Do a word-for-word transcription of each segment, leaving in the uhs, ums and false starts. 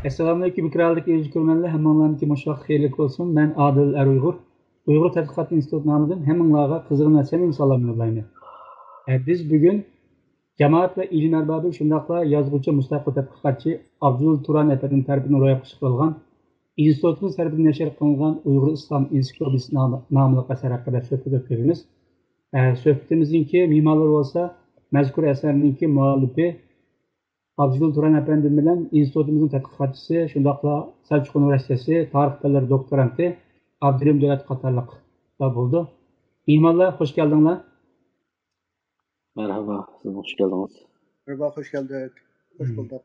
ئەسسالامۇئەلەيكۇم، ئېكرانلىق ئېزىز كۆرۈرمەنلەر، ھەممىڭلارنىڭكى مۇشۇ ۋاقىت خەيرلىك بولسۇن. مەن ئادىل ئەر ئۇيغۇر. ئۇيغۇر تەتقىقات ئىنستىتۇتى نامىدىن ھەممىڭلارغا قىزغىن ۋە سەمىمىي سالام يوللايمەن. ئە، بىز بۈگۈن جامائەت ۋە ئىلىم ئەربابى، شۇنداقلا يازغۇچى، مۇستەقىل تەتقىقاتچى ئابدۇل تۇران ئەپەندىم تەرىپىدىن روياپقا چىقىرىلغان، ئىنستىتۇتىمىز تەرىپىدىن نەشر قىلىنغان ئۇيغۇر ئىسلام ئېنسىكلوپېدىيىسى نامى-، ناملىق ئەسەر ھەققىدە سۆھبەت ئۆتكۈزىمىز. ئە، سۆھبىتىمىزنىڭكى مېھمانلىرى بولسا، مەزكۇر ئەسەرنىڭكى مۇئەللىپى ئابدۇل تۇران ئەپەندىم بىلەن ئىنستىتۇتىمىزنىڭ تەتقىقاتچىسى، شۇنداقلا سەلچۇق ئۇنىۋېرسىتېتى تارىخ پەنلىرى دوكتورانتى ئابدۇرېھىم دۆلەت قاتارلىقلار بولىدۇ. مېھمانلار، خوش كەلدىڭلار. مەرھابا، سىزمۇ خوش كەلدىڭىز. مەرھابا، خوش كەلدۇق. خوش بولدۇق.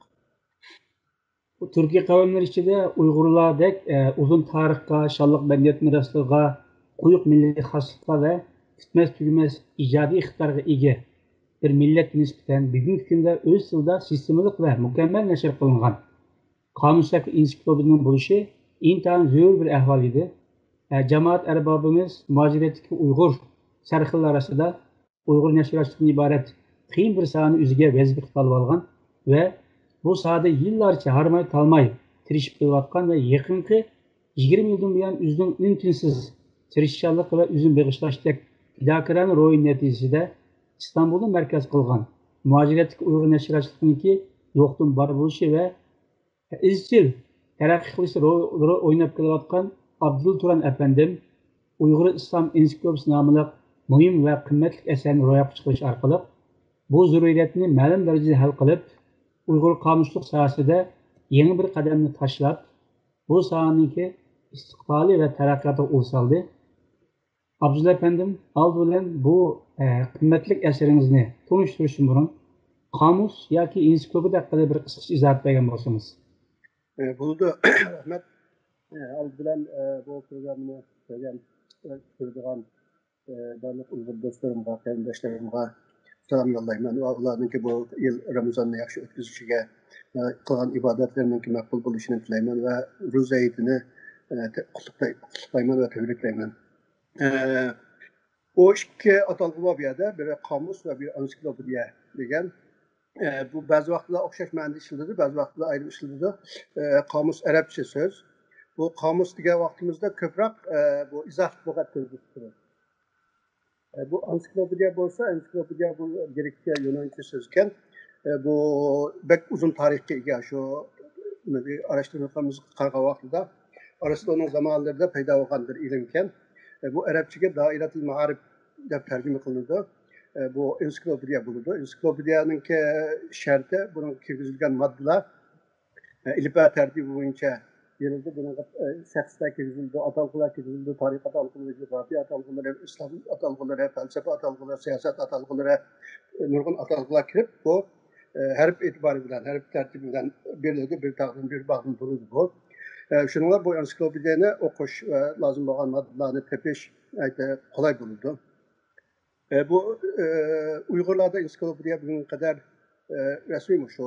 تۈركىي قەۋملەر ئىچىدە ئۇيغۇرلاردەك، ئە، ئۇزۇن تارىخقا، شانلىق مەدەنىيەت مىراسلىرىغا، قويۇق مىللىي خاسلىققا ۋە پۈتمەس تۈگىمەس ئىجادىي ئىقتىدارغا ئىگە بىر مىللەتكە نىسبەتەن بۈگۈنكى كۈندە ئۆز تىلىدا سىستېمىلىق ۋە مۇكەممەل نەشر قىلىنغان قامۇس ياكى ئېنسىكلوپېدىيەنىڭ بولۇشى ئىنتايىن زۆرۈر بىر ئەھۋال ئىدى. ئە، جامائەت ئەربابىمىز مۇھاجىرەتتىكى ئۇيغۇر سەرخىللەر ئارىسىدا ئۇيغۇر نەشرىياتچىلىقىدىن ئىبارەت قىيىن بىر ساھەنى ئۆزىگە ۋەزىپە قىلىپ ئالغان ۋە بۇ ساھەدە يىللارچە ھارماي-تالماي تىرىشىپ كېلىۋاتقان ۋە يېقىنقى يىگىرمە يىلدىن بۇيان ئۆزىنىڭ ئۈن-تىنسىز تىرىشچانلىقى ۋە ئۆزىنى بېغىشلاشتەك پىداكارانە روھى نەتىجىسىدە ئىستانبۇلنى مەركەز قىلغان مۇھاجىرەتتىكى ئۇيغۇر نەشرىياتچىلىقىنىڭكى يوقتىن بار بولۇشى ۋە ئىزچىل تەرەققىي قىلىشتا رول، رول ئويناپ كېلىۋاتقان ئابدۇل تۇران ئەپەندىم ئۇيغۇر ئىسلام ئېنسىكلوپېدىيىسى ناملىق مۇھىم ۋە قىممەتلىك ئەسەرنى روياپقا چىقىرىش ئارقىلىق بۇ زۆرۈرىيەتنى مەلۇم دەرىجىدە ھەل قىلىپ، ئۇيغۇر قامۇسچىلىق ساھەسىدە يېڭى بىر قەدەمنى تاشلاپ، بۇ ساھەنىڭكى ئىستىقبالى ۋە تەرەققىياتىغا ئۇل سالدى. ئابدۇللا ئەپەندىم، ئالدى بىلەن بۇ، ئە، قىممەتلىك ئەسىرىڭىزنى تونۇشتۇرۇشتىن بۇرۇن، قامۇس ياكى ئېنسىكلوپېدىيە ھەققىدە بىر قىسقىچە ئىزاھات بەرگەن بولسىڭىز. ئە، بولىدۇ. رەھمەت. ئە، ئالدى بىلەن، ئە، بۇ پروگراممىنى كۆرگەن، ئە، كۆرىدىغان، ئە، بارلىق ئۇيغۇر دوستلىرىمغا، قېرىنداشلىرىمغا سالام يوللايمەن ۋە ئۇلارنىڭكى بۇ يىل رامىزاننى ياخشى ئۆتكۈزۈشىگە، ئە، قىلغان ئىبادەتلىرىنىڭكى مەقبۇل بولۇشىنى تىلەيمەن ۋە روزا ھېيتىنى، ئە، تە-، قۇتلۇقلاي-، قۇتلۇقلايمەن ۋە تەبرىكلەيمەن. ئە، بۇ ئىككى ئاتالغۇ بار بۇ يەردە، بىرى قامۇس ۋە بىرى ئېنسىكلوپېدىيە دېگەن. ئە، بۇ بەزى ۋاقىتلار ئوخشاش مەنىدە ئىشلىتىلىدۇ، بەزى ۋاقىتلار ئايرىم ئىشلىتىلىدۇ. ئە، قامۇس ئەرەبچە سۆز. بۇ قامۇس دېگەن ۋاقتىمىزدا كۆپرەك، ئە، بۇ ئىزاھ لۇغەت تىلىدا تۇرىدۇ. ئە، بۇ ئېنسىكلوپېدىيە بولسا، ئېنسىكلوپېدىيە بۇ گرېكچە، يۇنانچە سۆزكەن. ئە، بۇ بەك ئۇزۇن تارىخقا ئىگە. شۇ ئاراشتۇرمىلىرىمىزغا قارىغان ۋاقتىدا ئارىستونىڭ زامانلىرىدا پەيدا بولغان بىر ئىلىمكەن. ئە، بۇ ئەرەبچىگە دائىرەتۇل مائارىپ دەپ تەرجىمە قىلىنىدۇ. ئە، بۇ ئېنسىكلوپېدىيە بولىدۇ. ئېنسىكلوپېدىيەنىڭكى شەرتى، بۇنىڭغا كىرگۈزۈلگەن ماددىلار، ئە، ئېلىپبە تەرتىپى بويىچە يېزىلىدۇ. بۇنىڭغا، ئە، شەخسلەر كىرگۈزۈلىدۇ، ئاتالغۇلار كىرگۈزۈلىدۇ، تارىخ ئاتالغۇلىرى، جۇغراپىيە ئاتالغۇلىرى، ئىسلام ئاتالغۇلىرى، پەلسەپە ئاتالغۇلىرى، سىياسەت ئاتالغۇلىرى، ئە، نۇرغۇن ئاتالغۇلار كىرىپ، بۇ، ئە، ھەرپ ئېتىبارى بىلەن، ھەرپ تەرتىپى بىلەن بېرىلىدۇ، بىر تاغدىن بىر باغدىن بولىدۇ بۇ. ئە، شۇنىڭ بىلەن بۇ ئېنسىكلوپېدىيەنى ئوقۇش ۋە لازىم بولغان ماددىلارنى تېپىش ناھايىتى قولاي بولىدۇ. ئە، بۇ، ئە، ئۇيغۇرلاردا ئېنسىكلوپېدىيە بۈگۈنگە قەدەر، ئە، رەسمىي مۇشۇ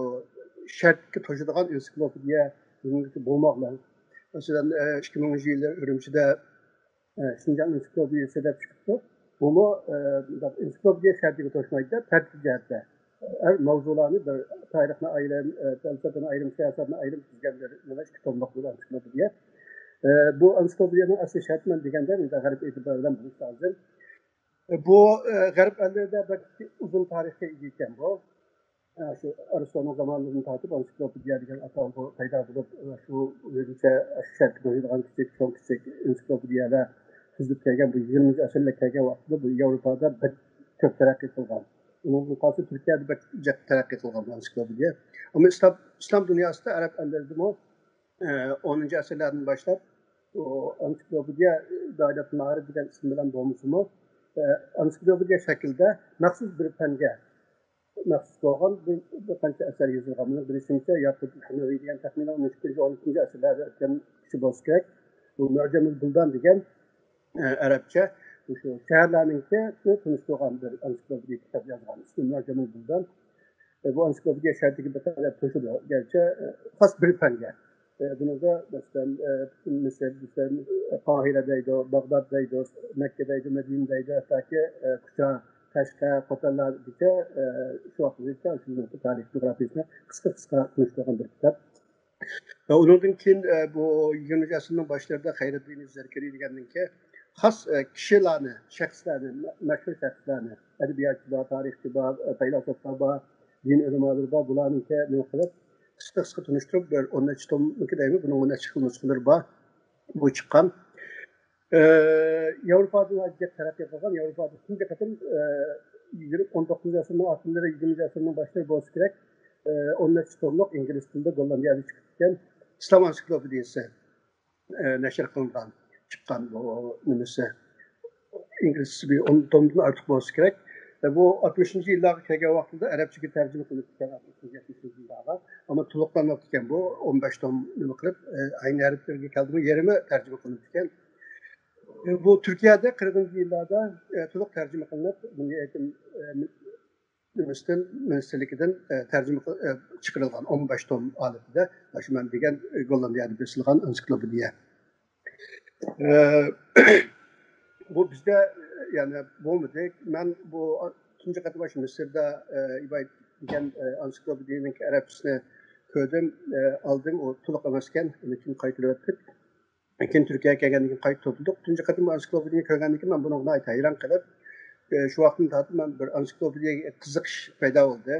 شەرتكە توشىدىغان ئېنسىكلوپېدىيە بۈگۈنگىچە بولماقلا. مەسىلەن، ئە، ئىككى مىڭىنچى يىلى ئۈرۈمچىدە، ئە، شىنجاڭ ئېنسىكلوپېدىيەسى دەپ چىقىپتۇ. بۇمۇ، ئە، مۇنداق ئېنسىكلوپېدىيە شەرتىگە توشمايدۇ، تەرتىپكە جەھەتتە. ھەر ماۋزۇلارنى بىر تارىخنى ئايرىم، ئە، پەلسەپىنى ئايرىم، سىياسەتنى ئايرىم تۈزگەن بىر نېمە، ئىككى توملۇق بىر ئېنسىكلوپېدىيە. ئە، بۇ ئېنسىكلوپېدىيەنىڭ ئەسلى شەرتى مەن دېگەندە، مۇنداق غەرب ئېتىبارى بىلەن بولۇشى لازىم. بۇ، ئە، غەرب ئەللىرىدە بەك ئۇزۇن تارىخقا ئىگە ئىكەن بۇ. ئە، شۇ ئارىستونىڭ زامانلىرىدىن تارتىپ ئېنسىكلوپېدىيە دېگەن ئاتالغۇ پەيدا بولۇپ، ئە، شۇ بويىچە شەرققە بېرىدىغان كىچىك، چوڭ كىچىك ئېنسىكلوپېدىيەلەر تۈزۈلۈپ كەلگەن. بۇ يىگىرمىنچى ئەسىرلەر كەلگەن ۋاقتىدا بۇ ياۋروپادا بەك كۆپ تەرەققىي قىلغان. ئۇنىڭدىن قالسا تۈركىيەدە بەك جىق تەرەققىي قىلغان بۇ ئېنسىكلوپېدىيە. ئەمما ئىسلام، ئىسلام دۇنياسىدا ئەرەب ئەللىرىدىمۇ ئە، ئونىنچى ئەسىرلەردىن باشلاپ، ئۇ ئېنسىكلوپېدىيە، دائىرەتۇل مائارىپ دېگەن ئىسىم بىلەن بولمىسىمۇ، ئە، ئېنسىكلوپېدىيە شەكلىدە مەخسۇس بىر پەنگە مەخسۇس بولغان بىر، بىر قانچە ئەسەر يېزىلغان. مۇنىڭ بىرسىنچە ياقۇت خەنەۋى دېگەن تەخمىنەن ئون ئىككىنچى، ئون ئۈچىنچى ئەسىرلەردە ئۆتكەن كىشى بولسا كېرەك. بۇ مۇئجەمۇل بۇلدان دېگەن، ئە، ئەرەبچە مۇشۇ شەھەرلەرنىڭكى تونۇشتۇرغان بىر ئېنسىكلوپېدىيە كىتاب يازغان. ئىسمى مۇئجەمۇل بۇلدان. ئە، بۇ ئېنسىكلوپېدىيە شەرتىگە بىر قەدەر توشىدۇ. گەرچە، ئە، خاس بىر پەنگە. ئە، بۇنىڭدا، مەسىلەن، ئە، پۈتۈن مىسىر دېسە، قاھىرە دەيدۇ، باغداد دەيدۇ، مەككە دەيدۇ، مەدىنە دەيدۇ، ھەتتاكى، ئە، كۇچا، قەشقەر، قوتانلارغىچە، ئە، شۇ ۋاقىتقىچە شۇ تارىخ جۇغراپىيەسىنى قىسقا، قىسقا تونۇشتۇرغان بىر كىتاب. ۋە ئۇنىڭدىن كېيىن، ئە، بۇ يىگىرمىنچى ئەسىرنىڭ باشلىرىدا خەيرىددىن زەركىرى دېگەننىڭكى خاس، ئە، كىشىلەرنى، شەخسلەرنى، مە-، مەشھۇر شەخسلەرنى، ئەدەبىياتچى بار، تارىخچى بار، ئە، پەيلاسوپلار بار، دىن ئۆلىمالىرى بار، بۇلارنىڭكى نېمە قىلىپ، قىسقا قىسقا تونۇشتۇرۇپ، بىر ئون نەچچە توممىكى دەيمەن، بۇنىڭ ئون نەچچە خىل نۇسخىلىرى بار. بۇ چىققان. ئە، ياۋروپادا جىق تەرەققىي قىلغان، ياۋروپادا تۇنجى قېتىم، ئە، يىگىرمە، ئون توققۇزىنچى ئەسىرنىڭ ئاخىرلىرى، يىگىرمىنچى ئەسىرنىڭ باشلىرى بولسا كېرەك، ئە، ئون نەچچە توملۇق ئىنگلىز تىلىدا گوللاندىيەدە چىقىپ كەتكەن ئىسلام ئانسىكلوپېدىيىسى، ئە، نەشر قىلىنغان، چىققان بۇ نېمىسى. ئىنگلىزچىسى بىر ئون تومدىن ئارتۇق بولسا كېرەك. ئە، بۇ ئاتمىشىنچى يىللارغا كەلگەن ۋاقتىدا ئەرەبچىگە تەرجىمە قىلىنىپتىكەن، ئاتمىشىنچى، يەتمىشىنچى يىللارغا. ئەمما تولۇقلانماپتىكەن بۇ، ئون بەش توم نېمە قىلىپ، ئە، ئەينى ھەرپلىرىگە كەلدىمۇ، يېرىمى تەرجىمە قىلىنىپتىكەن. ئە، بۇ تۈركىيەدە قىرىقىنچى يىللاردا، ئە، تولۇق تەرجىمە قىلىنىپ، مىللىي ئېيتىم، ئە، مىنىستىر-، مىنىستىرلىكىدىن، ئە، تەرجىمە قىل-، ئە، چىقىرىلغان ئون بەش توم ھالىتىدە، مانا شۇ مەن دېگەن، ئە، گوللاندىيەدە بېسىلغان ئېنسىكلوپېدىيە. ئە، بۇ بىزدە، ئە، يەنى بولمىدى. مەن بۇ تۇنجى قېتىم مۇشۇ مىسىردا، ئە، ئىباي دېگەن، ئە، ئېنسىكلوپېدىيەنىڭ ئەرەبچىسىنى كۆردۈم، ئە، ئالدىم، ئۇ تولۇق ئەمەسكەن، ئۇنى كېيىن قايتۇرۇۋەتتۇق. كېيىن تۈركىيەگە كەلگەندىن كېيىن قايتا توپلىدۇق. تۇنجى قېتىم ئېنسىكلوپېدىيەنى كۆرگەندىن كېيىن مەن بۇنىڭغا ناھايىتى ھەيران قېلىپ، ئە، شۇ ۋاقىتتىن تارتىپ مەن بىر ئېنسىكلوپېدىيەگە قىزىقىش پەيدا بولدى.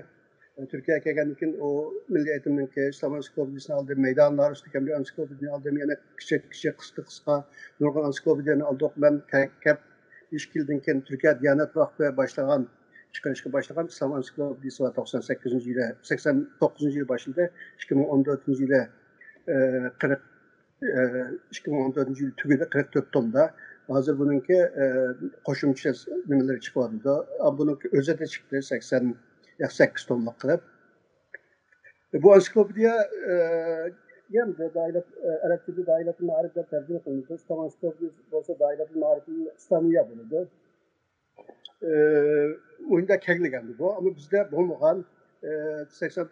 ئە، تۈركىيەگە كەلگەندىن كېيىن ئۇ مىللىي ئېيتىمنىڭكى ئىسلام ئېنسىكلوپېدىيىسىنى ئالدىم، مەيدان نارۇسىدا كەم بىر ئېنسىكلوپېدىيەنى ئالدىم، يەنە كىچىك، كىچىك، قىسقا، قىسقا نۇرغۇن ئېنسىكلوپېدىيەنى ئالدۇق. مەن كە-، كەپ ئىككى يىلدىن كېيىن تۈركىيە دىيانەت ۋاقفى باشلىغان، چىقىرىشقا باشلىغان ئىسلام ئېنسىكلوپېدىيىسى بار، توقسان سەككىزىنچى يىلى، سەكسەن توققۇزىنچى يىلى باشلىدى، ئىككى مىڭ ئون تۆتىنچى يىلى، ئە، قىرىق، ئە، ئىككى مىڭ ئون تۆتىنچى يىلى تۈگىدى، قىرىق تۆت تومدا. ھازىر بۇنىڭكى، ئە، قوشۇمچە نېمىلىرى چىقىۋاتىدۇ. ئا، بۇنىڭكى ئۆزى دە چىقتى، سەكسەن، يا، سەككىز توملۇق قىلىپ. بۇ ئېنسىكلوپېدىيە، ئە، يەنە دائىرە، ئە، ئەرەبچىدە دائىرەتۇل مائارىپ دەپ تەرجىمە قىلىنىدۇ. ئىسلام ئېنسىكلوپېدىيەسى بولسا دائىرەتۇل مائارىپۇل ئىسلامىيە بولىدۇ. ئە، ئۇندا كەڭلىگەندى بۇ. ئەمما بىزدە بولمىغان، ئە، سەكسەن،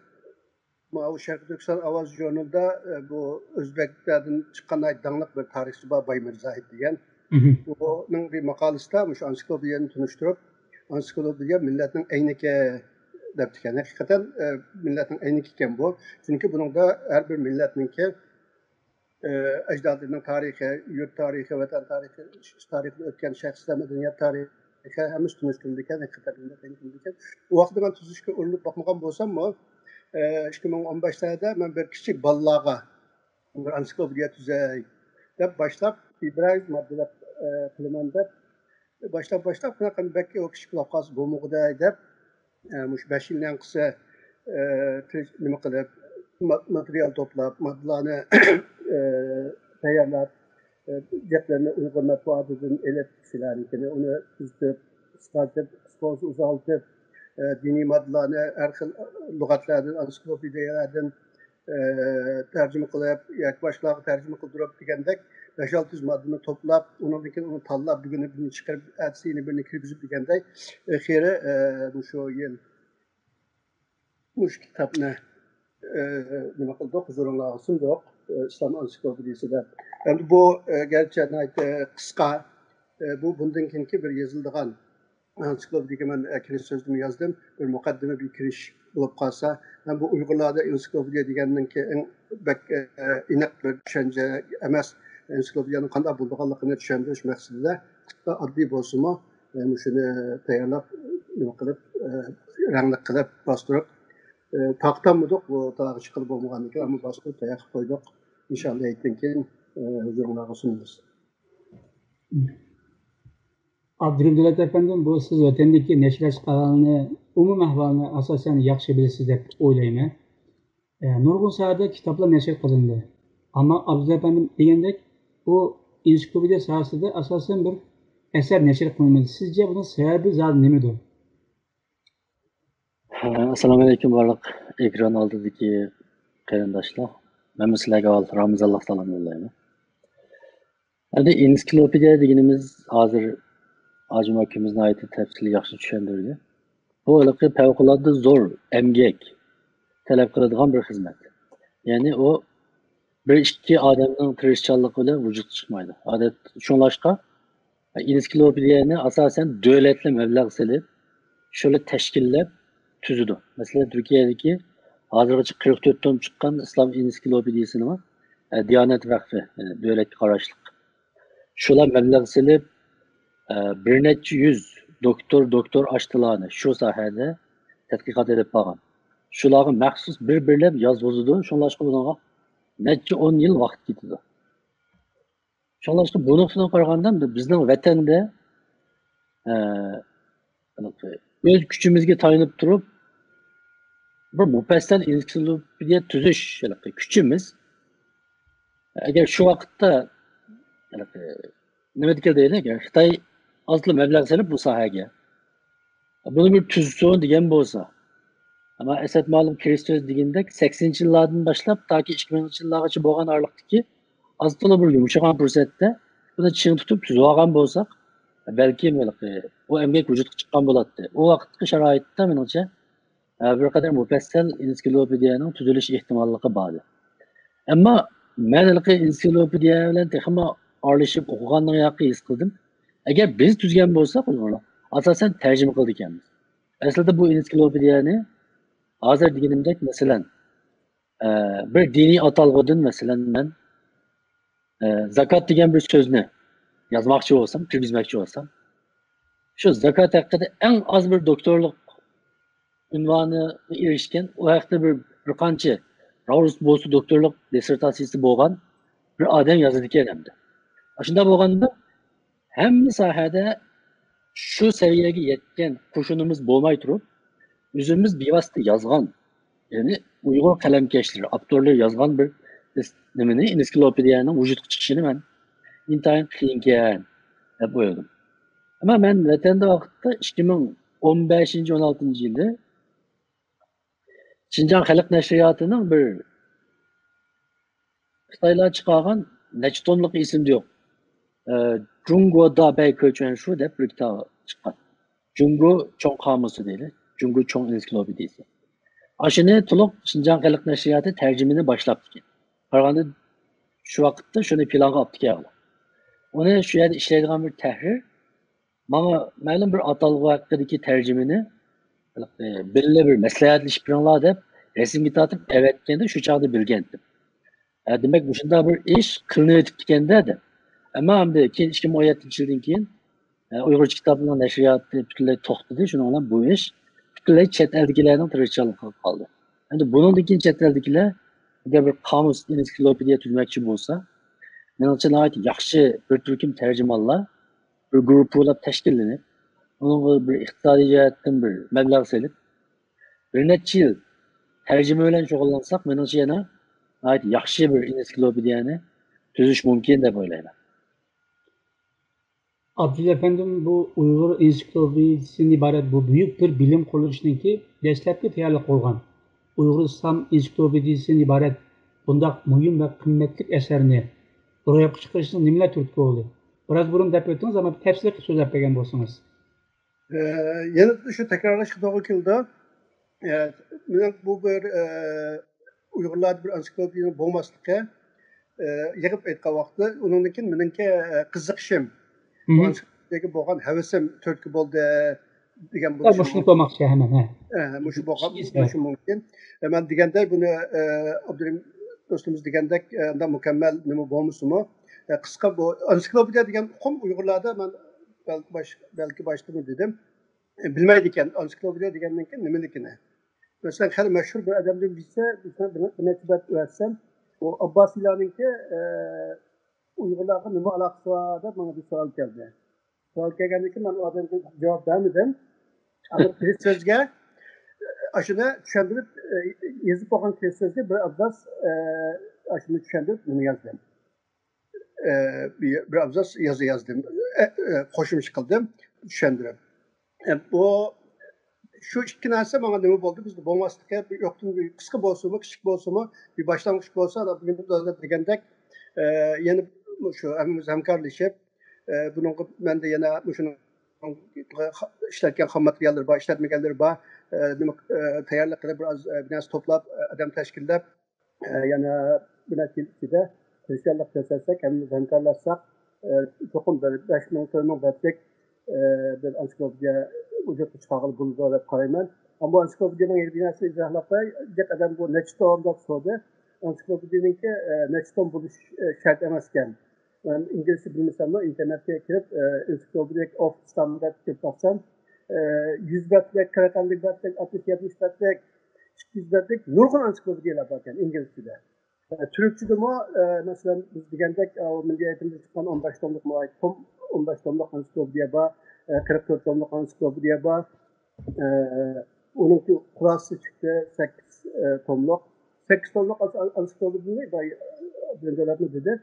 ماۋۇ شەرقىي تۈركىستان ئاۋازى ژۇرنىلىدا، ئە، بۇ ئۆزبەكلەردىن چىققان ناھايىتى داڭلىق بىر تارىخچى بار، باي مىرزاھىت دېگەن. مھم. بۇنىڭ بىر ماقالىسىدا مۇشۇ ئېنسىكلوپېدىيەنى تونۇشتۇرۇپ، ئېنسىكلوپېدىيە مىللەتنىڭ ئەينىكى دەپتىكەن. ھەقىقەتەن، ئە، مىللەتنىڭ ئەينىكى ئىكەن بۇ. چۈنكى بۇنىڭدا ھەر بىر مىللەتنىڭكى، ئە، ئەجدادلىرىنىڭ تارىخى، يۇرت تارىخى، ۋەتەن تارىخى، تارىخىدا ئۆتكەن شەخسلەر، مەدەنىيەت تارىخى ھەممىسى تونۇشتۇرۇلىدىكەن، ھەقىقەتەن مىللەت ئەينىكى بولىدىكەن. ئۇ ۋاقىتتا مەن تۈزۈشكە ئۇرۇنۇپ باقمىغان بولساممۇ، ئە، ئىككى مىڭ ئون بەشلەردە مەن بىر كىچىك بالىلارغا بىر ئېنسىكلوپېدىيە تۈزەي دەپ باشلاپ، بىر ئاز ماددىلار، ئە، قىلىمەن دەپ باشلاپ، باشلاپ، قانداق بەك ئۇ كىچىك بولۇپ قالسا بولمىغۇدەك دەپ، ئە، مۇشۇ بەش يىلنىڭ قىسى، ئە، تىرىش-، نېمە قىلىپ، ما-، ماتېرىيال توپلاپ، ماددىلارنى، ئە، تەييارلاپ، ئە، گەپلەرنى ئۇيغۇر مەتبۇئاتىدىن ئېلىپ، كىشىلەرنىڭكىنى ئۇنى تۈزىتىپ، قىسقارتىپ، قىسقا بولسا ئۇزارتىپ، ئە، دىنىي ماددىلارنى ھەر خىل لۇغەتلەردىن، ئېنسىكلوپېدىيەلەردىن، ئە، تەرجىمە قىلىپ ياكى باشقىلارغا تەرجىمە قىلدۇرۇپ دېگەندەك بەش-ئالتە يۈز ماددىنى توپلاپ، ئۇنىڭدىن كېيىن ئۇنى تاللاپ، بۈگۈنى بىرنى چىقىرىپ، ئەتىسى يەنە بىرنى كىرگۈزۈپ دېگەندەك، ئېخىرى، ئە، مۇشۇ يىل مۇشۇ كىتابنى، ئە، نېمە قىلدۇق، ھۇزۇرۇڭلارغا سۇندۇق، ئە، ئىسلام ئېنسىكلوپېدىيىسى دەپ. ئەمدى بۇ، ئە، گەرچە ناھايىتى قىسقا، ئە، بۇ بۇندىن كېيىنكى بىر يېزىلىدىغان ئېنسىكلوپېدىيەگە مەن، ئە، كىرىش سۆزىدىمۇ يازدىم، بىر مۇقەددىمە، بىر كىرىش بولۇپ قالسا، مەن بۇ ئۇيغۇرلاردا ئېنسىكلوپېدىيە دېگەننىڭكى ئەڭ بەك، ئە، ئېنىق بىر چۈشەنچە ئەمەس، ئېنسىكلوپېدىيەنىڭ قانداق بولىدىغانلىقىنى چۈشەندۈرۈش مەقسىتىدە قىسقا، ئاددىي بولسىمۇ، ئە، مۇشۇنى تەييارلاپ، نېمە قىلىپ، ئە، رەڭلىك قىلىپ باستۇرۇپ، ئە، تارقىتالمىدۇق، بۇ تاغا چىققىلى بولمىغاندىكىن، ئەمما باستۇرۇپ تەييار قىلىپ قويدۇق. ئىنشاللا ھېيتتىن كېيىن، ئە، ھۇزۇرۇڭلارغا سۇنىمىز. ئابدۇرېھىم دۆلەت ئەپەندىم، بۇ سىز ۋەتەندىكى نەشرىيات ئىشقارىنى ئومۇمىي ئەھۋالنى ئاساسەن ياخشى بىلىسىز دەپ ئويلايمەن. ئە، نۇرغۇن ساھەدە كىتابلار نەشر قىلىندى. ئەمما ئابدۇللا ئەپەندىم دېگەندەك، ئۇ ئېنسىكلوپېدىيە ساھەسىدە ئاساسەن بىر ئەسەر نەشر قىلىنمىدى. سىزچە بۇنىڭ سەۋەبى زادى نېمىدۇر؟ ئەسسالامۇئەلەيكۇم بارلىق ئېكران ئالدىدىكى قېرىنداشلار. مەنمۇ سىلەرگە ئاۋۋال رامىزانلىق سالام يوللايمەن. ئەمدى ئېنسىكلوپېدىيە دېگىنىمىز ھازىر ھاجىم ئاكىمىز ناھايىتى تەپسىلىي ياخشى چۈشەندۈردى. بۇ ھېلىقى پەۋقۇلئاددە زور ئەمگەك تەلەپ قىلىدىغان بىر خىزمەت. يەنى ئۇ بىر ئىككى ئادەمنىڭ تىرىشچانلىقى بىلەن ۋۇجۇدقا چىقمايدۇ. ئادەت شۇڭلاشقا ئېنسىكلوپېدىيەنى ئاساسەن دۆلەتلەر مەبلەغ سېلىپ، شۇلار تەشكىللەپ تۈزىدۇ. مەسىلەن، تۈركىيەدىكى ھازىرغىچە قىرىق تۆت توم چىققان ئىسلام ئېنسىكلوپېدىيىسىنىمۇ، ئە، دىيانەت ۋەقفى، ئە، دۆلەتكە قاراشلىق. شۇلار مەبلەغ سېلىپ، ئە، بىر نەچچە يۈز دوكتور، دوكتور ئاشتىلارنى شۇ ساھەدە تەتقىقات ئېلىپ بارغان. شۇلارغا مەخسۇس بىر-بىرلەپ يازغۇزىدۇ، شۇڭلاشقا بۇنىڭغا نەچچە ئون يىل ۋاقىت كېتىدۇ. شۇڭلاشقا بۇ نۇقتىدىن قارىغاندا، بىزنىڭ ۋەتەندە، ئە، ئۆز كۈچىمىزگە تايىنىپ تۇرۇپ، بىر مۇپەسسەل ئېنسىكلوپېدىيە تۈزۈش ھېلىقى كۈچىمىز، ئەگەر شۇ ۋاقىتتا، ھېلىقى، نېمە دېگەن دەيلى، ئەگەر خىتاي ئازلا مەبلەغ سېلىپ بۇ ساھەگە، بۇنى بىر تۈزسۇن دېگەن بولسا، ئەمما ئەسەت مۇئەللىم كىرىستوس دېگىنىدەك، سەكسىنىنچى يىللاردىن باشلاپ تاكى ئىككى مىڭىنچى يىللارغىچە بولغان ئارىلىقتىكى ئاز تولا بىر يۇمشىغان پۇرسەتتە بۇنى چىڭ تۇتۇپ تۈزۈۋالغان بولساق، بەلكىم ھېلىقى ئۇ ئەمگەك ۋۇجۇدقا چىققان بولاتتى. ئۇ ۋاقىتقى شارائىتتا، مېنىڭچە، بىر قەدەر مۇپەسسەل ئېنسىكلوپېدىيەنىڭ تۈزۈلۈش ئېھتىماللىقى بار. ئەمما مەن ھېلىقى ئېنسىكلوپېدىيە بىلەن تېخىمۇ ئارىلىشىپ ئوقۇغاندىن ھېس قىلدىم. ئەگەر بىز تۈزگەن بولساق ئۇيغۇرلار، ئاساسەن تەرجىمە قىلىدىكەنمىز. ئەسلىدە بۇ ئېنسىكلوپېدىيەنى ھازىر دېگىنىمدەك، مەسىلەن، ئە، بىر دىنىي ئاتالغۇدىن، مەسىلەن، مەن، ئە، زاكات دېگەن بىر سۆزنى يازماقچى بولسام، كىرگۈزمەكچى بولسام، شۇ زاكات ھەققىدە ئەڭ ئاز بىر دوكتورلۇق ئۇنۋانىغا ئېرىشكەن، ئۇ ھەقتە بىر، بىر قانچە راۋۇس بولسا دوكتورلۇق دىسسېرتاتسىيىسى بولغان بىر ئادەم يازىدىكەن ئەمدى. ئاشۇنداق بولغاندا، ھەممە ساھەدە شۇ سەۋىيەگە يەتكەن قوشۇنىمىز بولماي تۇرۇپ، ئۆزىمىز بىۋاسىتە يازغان، يەنى ئۇيغۇر قەلەمكەشلىرى، ئاپتورلىرى يازغان بىر نېمىنى، ئېنسىكلوپېدىيەنىڭ ۋۇجۇدقا چىقىشىنى مەن ئىنتايىن قىيىنكەن دەپ ئويلىدىم. ئەمما مەن ۋەتەندە ۋاقىتتا ئىككى مىڭ ئون بەشىنچى، ئون ئالتىنچى يىلى شىنجاڭ خەلق نەشرىياتىنىڭ بىر خىتايلار چىقارغان نەچچە توملۇقى ئېسىمدە يوق. ئە، جۇڭگو دابەي كېچۈەنشۇ دەپ بىر كىتاب چىققان. جۇڭگو چوڭ قامۇسى دەيلى. جۇڭگو چوڭ ئېنسىكلوپېدىيىسى. ئاشۇنى تولۇق شىنجاڭ خەلق نەشرىياتى تەرجىمىنى باشلاپتىكەن. قارىغاندا شۇ ۋاقىتتا شۇنى پىلانغا ئاپتىكەن ئۇلار. ئۇنى شۇ يەردە ئىشلەيدىغان بىر تەھرىر ماڭا مەلۇم بىر ئاتالغۇ ھەققىدىكى تەرجىمىنى، ئە، بىللە بىر مەسلىھەتلىشىپ بېرىڭلار دەپ رەسىمگە تارتىپ ئەۋەتكەندە شۇ چاغدا بىلگەنتىم. ئە، دېمەك، مۇشۇنداق بىر ئىش قىلىنىۋېتىپتىكەندە دەپ. ئەمما ئەمدى كېيىن ئىككى مىڭ ئون يەتتىنچى يىلدىن كېيىن، ئە، ئۇيغۇرچە كىتابنىڭ نەشرىياتى پۈتۈنلەي توختىدى. شۇنىڭ بىلەن بۇ ئىش پۈتۈنلەي چەت ئەلدىكىلەرنىڭ تىرىشچانلىقىغا قالدى. ئەمدى بۇنىڭدىن كېيىن چەت ئەلدىكىلەر ئەگەر بىر قامۇس ئېنسىكلوپېدىيە تۈزمەكچى بولسا، مېنىڭچە ناھايىتى ياخشى بىر تۈركۈم تەرجىمانلار بىر گۇرۇپپا بولاپ تەشكىللىنىپ، ئۇنىڭغا بىر ئىقتىسادىي جەھەتتىن بىر مەبلەغ سېلىپ، بىر نەچچە يىل تەرجىمە بىلەن شۇغۇللانساق، مېنىڭچە يەنە ناھايىتى ياخشى بىر ئېنسىكلوپېدىيەنى تۈزۈش مۇمكىن دەپ ئويلايمەن. ئابدۇللا ئەپەندىم، بۇ ئۇيغۇر ئېنسىكلوپېدىيىسىدىن ئىبارەت بۇ بۈيۈك بىر بىلىم قۇرۇلۇشىنىڭكى دەسلەپكى تەييارلىقى بولغان ئۇيغۇر ئىسلام ئېنسىكلوپېدىيىسىدىن ئىبارەت بۇنداق مۇھىم ۋە قىممەتلىك ئەسەرنى روياپقا چىقىرىشنىڭ نېمىلەر تۈرتكە بولدى؟ بىراز بۇرۇن دەپ ئۆتتىڭىز، ئەمما تەپسىلىي قىلىپ سۆزلەپ بەرگەن بولسىڭىز. ئە، يەنە شۇ تەكرارلاشقا توغرا كېلىدۇ. ئە، مېنىڭ بۇ بىر، ئە، ئۇيغۇرلاردا بىر ئېنسىكلوپېدىيە بولماسلىقى، ئە، يىغىپ ئېيتقان ۋاقىتتا ئۇنىڭدىن كېيىن مېنىڭكى، ئە، قىزىقىشىم، بۇ ئېنسىكلوپېدىيەگە بولغان ھەۋىسىم تۈرتكە بولدى دېگەن بولۇشى مۇشۇنى مۇمكىن. قويماقچى ھەممە. ھە. ئە، مۇشۇ بولغان بولۇشى مۇمكىن. ئە، مەن دېگەندەك بۇنى، ئە، ئابدۇرېھىم دوستىمىز دېگەندەك، ئە، ئۇنداق مۇكەممەل نېمە بولمىسىمۇ، ئە، قىسقا بۇ ئېنسىكلوپېدىيە دېگەن ئۇقۇم ئۇيغۇرلاردا مەن بەلكى باش-، بەلكى باشتىمۇ دېدىم، ئە، بىلمەيدىكەن ئېنسىكلوپېدىيە دېگەننىڭكى نېمىلىكىنى. مەسىلەن، خېلى مەشھۇر بىر ئادەمدىن بىلسە، بىر نەچچە بەت ئۆتسەم، ئۇ ئابباسىيلارنىڭكى، ئە، ئۇيغۇرلارغا نېمە ئالاقىسى بار دەپ ماڭا بىر سوئال كەلدى. سوئال كەلگەندىن كېيىن مەن ئۇ ئادەمگە جاۋاب بەرمىدىم. ئەمما كىرىت سۆزگە، ئە، ئاشۇنى چۈشەندۈرۈپ، ئە، يېزىپ بولغان كىرىت سۆزگە بىر ئابزاس، ئە، ئاشۇنى چۈشەندۈرۈپ نېمە يازدىم. ئە، بىر ئابزاس يازا يازدىم. ئە، ئە، قوشۇمچە قىلدىم، چۈشەندۈرۈپ. ئە، بۇ، شۇ ئىككى نەرسە ماڭا نېمە بولدى؟ بىزدە بولماسلىقى، بىر يوقتىن بىر قىسقا بولسىمۇ، كىچىك بولسىمۇ، بىر باشلانغۇچ بولسا، بۇنى دېگەندەك، ئە، يەنە شۇ ھەممىمىز ھەمكارلىشىپ، ئە، بۇنىڭغا مەندە يەنە مۇشۇنىڭ ئىشلەتكەن خام ماتېرىياللىرى بار، ئىشلەتمىگەنلىرى بار، ئە، نېمە، ئە، تەييارلىق قىلىپ، بىر ئاز، ئە، بىر نەرسە توپلاپ، ئە، ئادەم تەشكىللەپ، ئە، يەنە بىر نەچچە يىل ئىچىدە تىرىشچانلىق كۆرسەتسەك، ھەممىمىز ھەمكارلاشساق، ئە، چوقۇم بىر بەش مىڭ، تۆت مىڭ بەتلىك، ئە، بىر ئېنسىكلوپېدىيە ۋۇجۇدقا چىقارغىلى بولىدۇ دەپ قارايمەن. ئەمما بۇ ئەنسىكلوپېدىيەنىڭ يەنە بىر نەرسىنى ئىزاھلاپ قوياي. جىق ئادەم بۇ نەچچە توم دەپ سورىدى. ئەنسىكلوپېدىيەنىڭكى، ئە، نەچچە توم بولۇشى، ئە، شەرت ئەمەسكەن. مەن ئىنگلىزچە بىلمىسەممۇ، ئىنتېرنېتكە كىرىپ، ئە، Encyclopedia of Islam دەپ كىرىپ باقسام، ئە، يۈز بەتلىك، قىرىق، ئەللىك بەتلىك، ئاتمىش، يەتمىش بەتلىك، ئىككى يۈز بەتلىك نۇرغۇن ئەنسىكلوپېدىيەلەر باركەن ئىنگلىزچىدە. ئە، تۈركچىدىمۇ، ئە، مەسىلەن، بىز دېگەندەك، ئە، مىللىي ئېيتىمدىن چىققان ئون بەش توملۇق مۇئايىت توم، ئون بەش توملۇق ئەنسىكلوپېدىيە بار، ئە، قىرىق تۆت توملۇق ئەنسىكلوپېدىيە بار. ئە، ئۇنىڭكى خۇلاسىسى چىقتى، سەككىز، ئە، توملۇق. سەككىز توملۇق ئەنسىكلوپېدىيەنى باي-، ئە، بىلەن دۆلەتمۇ دېدى.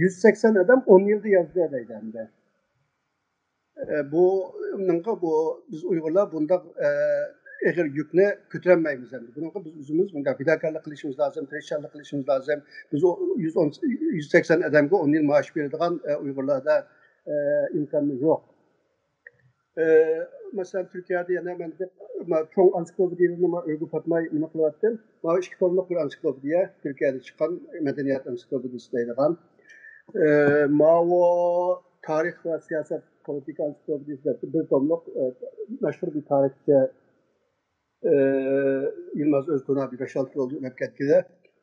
يۈز سەكسەن ئادەم ئون يىلدا يازدى دەيدۇ ئەمدى. ئە، بۇنىڭغا بۇ، بىز ئۇيغۇرلار بۇنداق، ئە، ئېغىر يۈكنى كۆتۈرەلمەيمىز ئەمدى. بۇنىڭغا بىز ئۆزىمىز بۇنداق پىداكارلىق قىلىشىمىز لازىم، تىرىشچانلىق قىلىشىمىز لازىم. بىز ئۇ يۈز ئون، يۈز سەكسەن ئادەمگە ئون يىل مائاش بېرىدىغان، ئە، ئۇيغۇرلاردا، ئە، ئىمكانمۇ يوق. ئە، مەسىلەن، تۈركىيەدە يەنە مەن دەپ، ما-، چوڭ ئەنسىكلوپېدىيەنى ما ئۆيگە پاتماي نېمە قىلىۋەتتىم. ماۋۇ ئىككى توملۇق بىر ئەنسىكلوپېدىيە، تۈركىيەدە چىققان مەدەنىيەت ئەنسىكلوپېدىيىسى دەيدىغان. ئە، ماۋۇ تارىخ ۋە سىياسەت پولىتىكا ئەنسىكلوپېدىيىسى دەپ بىر توملۇق، ئە، مەشھۇر بىر تارىخچى، ئە، يىلماز ئۆزتۇرابى بەش ئالتە يىل ئۆتۈپ كەتكىدە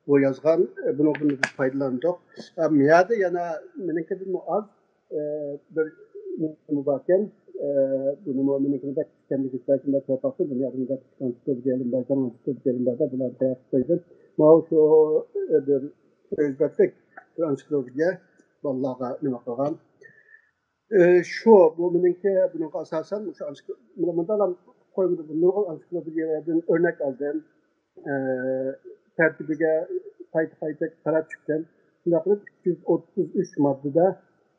بۇ يازغان، ئە، بۇنىڭدىن بىز پايدىلاندۇق. ئە، مۇ يەردە يەنە مېنىڭكىدىنمۇ ئاز، ئە، بىر نېمە باركەن، ئە، بۇنىمۇ مېنىڭكىنى بەك ئىشەنمىگۈچ بەلكىم بەك تاپاقسىز، دۇنيادا بەك ئىشەنمىگۈچ بەلكىم بەك تاپاقسىز، بۇلارنى تەييار قىلىپ قويدۇم. ماۋۇ شۇ، ئە، بىر ئۆزبەكلىك بىر ئەنسىكلوپېدىيە بالىلارغا نېمە قىلغان. ئى، شۇ، بۇ مېنىڭكى، بۇنىڭغا ئاساسەن مۇشۇ ئانسىكلو-، مانا مۇنداقلا قويمىدىم، نۇرغۇن ئانسىكلوپېدىيەلەردىن ئۆرنەك ئالدىم. ئى، تەرتىپىگە قايتا-قايتا قاراپ چىقتىم. شۇنداق قىلىپ ئۈچ يۈز ئوتتۇز ئۈچ ماددىدا،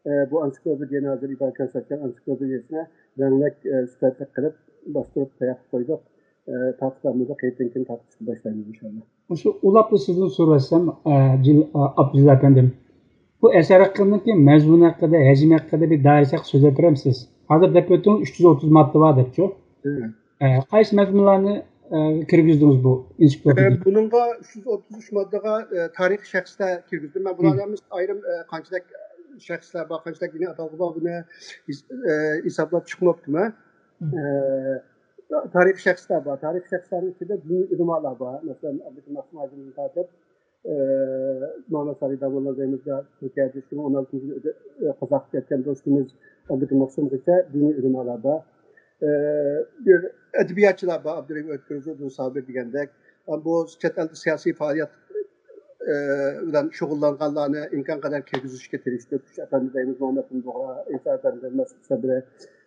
ئى، بۇ ئانسىكلوپېدىيەنى ھازىر ئىبادەت كۆرسەتكەن ئانسىكلوپېدىيەسىنى رەڭلىك، ئى، سۈپەتلىك قىلىپ باستۇرۇپ تەييار قىلىپ قويدۇق. ئى، تارقىتالمىدۇق، ھېيتتىن كېيىن تارقىتىشقا باشلايمىز ئىنشاللا. مۇشۇ ئۇلاپلا سىزدىن سورىۋەتسەم، ئە، جىل-، ئا، ئابدۇجېلىل ئەپەندىم. بۇ ئەسەر ھەققىدىكى مەزمۇن ھەققىدە، ھەجمى ھەققىدە بىر دائىرىسى ھەققىدە سۆزلەپ بېرەمسىز؟ ھازىر دەپ ئۆتتىڭىز، ئۈچ يۈز ئوتتۇز ماددا بار دەپچۇ. مم. ئە، قايسى مەزمۇنلارنى، ئە، كىرگۈزدىڭىز بۇ ئېنسىكلوپېدىيەگە؟ ئە، بۇنىڭغا ئۈچ يۈز ئوتتۇز ئۈچ ماددىغا، ئە، تارىخىي شەخسلەر كىرگۈزدۈم. مەن بۇلارنى مم. ئەمىسە ئايرىم، ئە، قانچىلىك شەخسلەر بار، قانچىلىك دىنىي ئاتالغۇ بار، بۇنى ھېس-، ئە، ھېسابلاپ چىقماپتىمەن. مم. ئە، تارىخىي شەخسلەر بار. تارىخىي شەخسلەرنىڭ ئىچىدە دىنىي ئۆلىمالار بار. مەسىلەن، ئابدۇكېرىم مەخسۇم ھاجىمدىن تارتىپ، ئى، مۇھەممەد سالىھ داموللا دەيمىز، تۈركىيەدە ئىككى مىڭ ئون ئالتىنچى يىلى ئۆدە-، ئى، قازاققا كەتكەن دوستىمىز ئابدۇكېرىم مەخسۇمغىچە دىنىي ئۆلىمالار بار. ئى، بىر ئەدەبىياتچىلار بار، ئابدۇرېھىم ئۆتكۈر، زوردۇن سابىر دېگەندەك. ئە، بۇ چەت ئەلدە سىياسىي پائالىيەت، ئى، بىلەن شۇغۇللانغانلارنى ئىمكان قەدەر كىرگۈزۈشكە تىرىشتۇق. ئۈچ ئەپەندى دەيمىز، مۇھەممەد بۇغرا، ئىسا ئەپەندى، مەسئۇد سەبرى،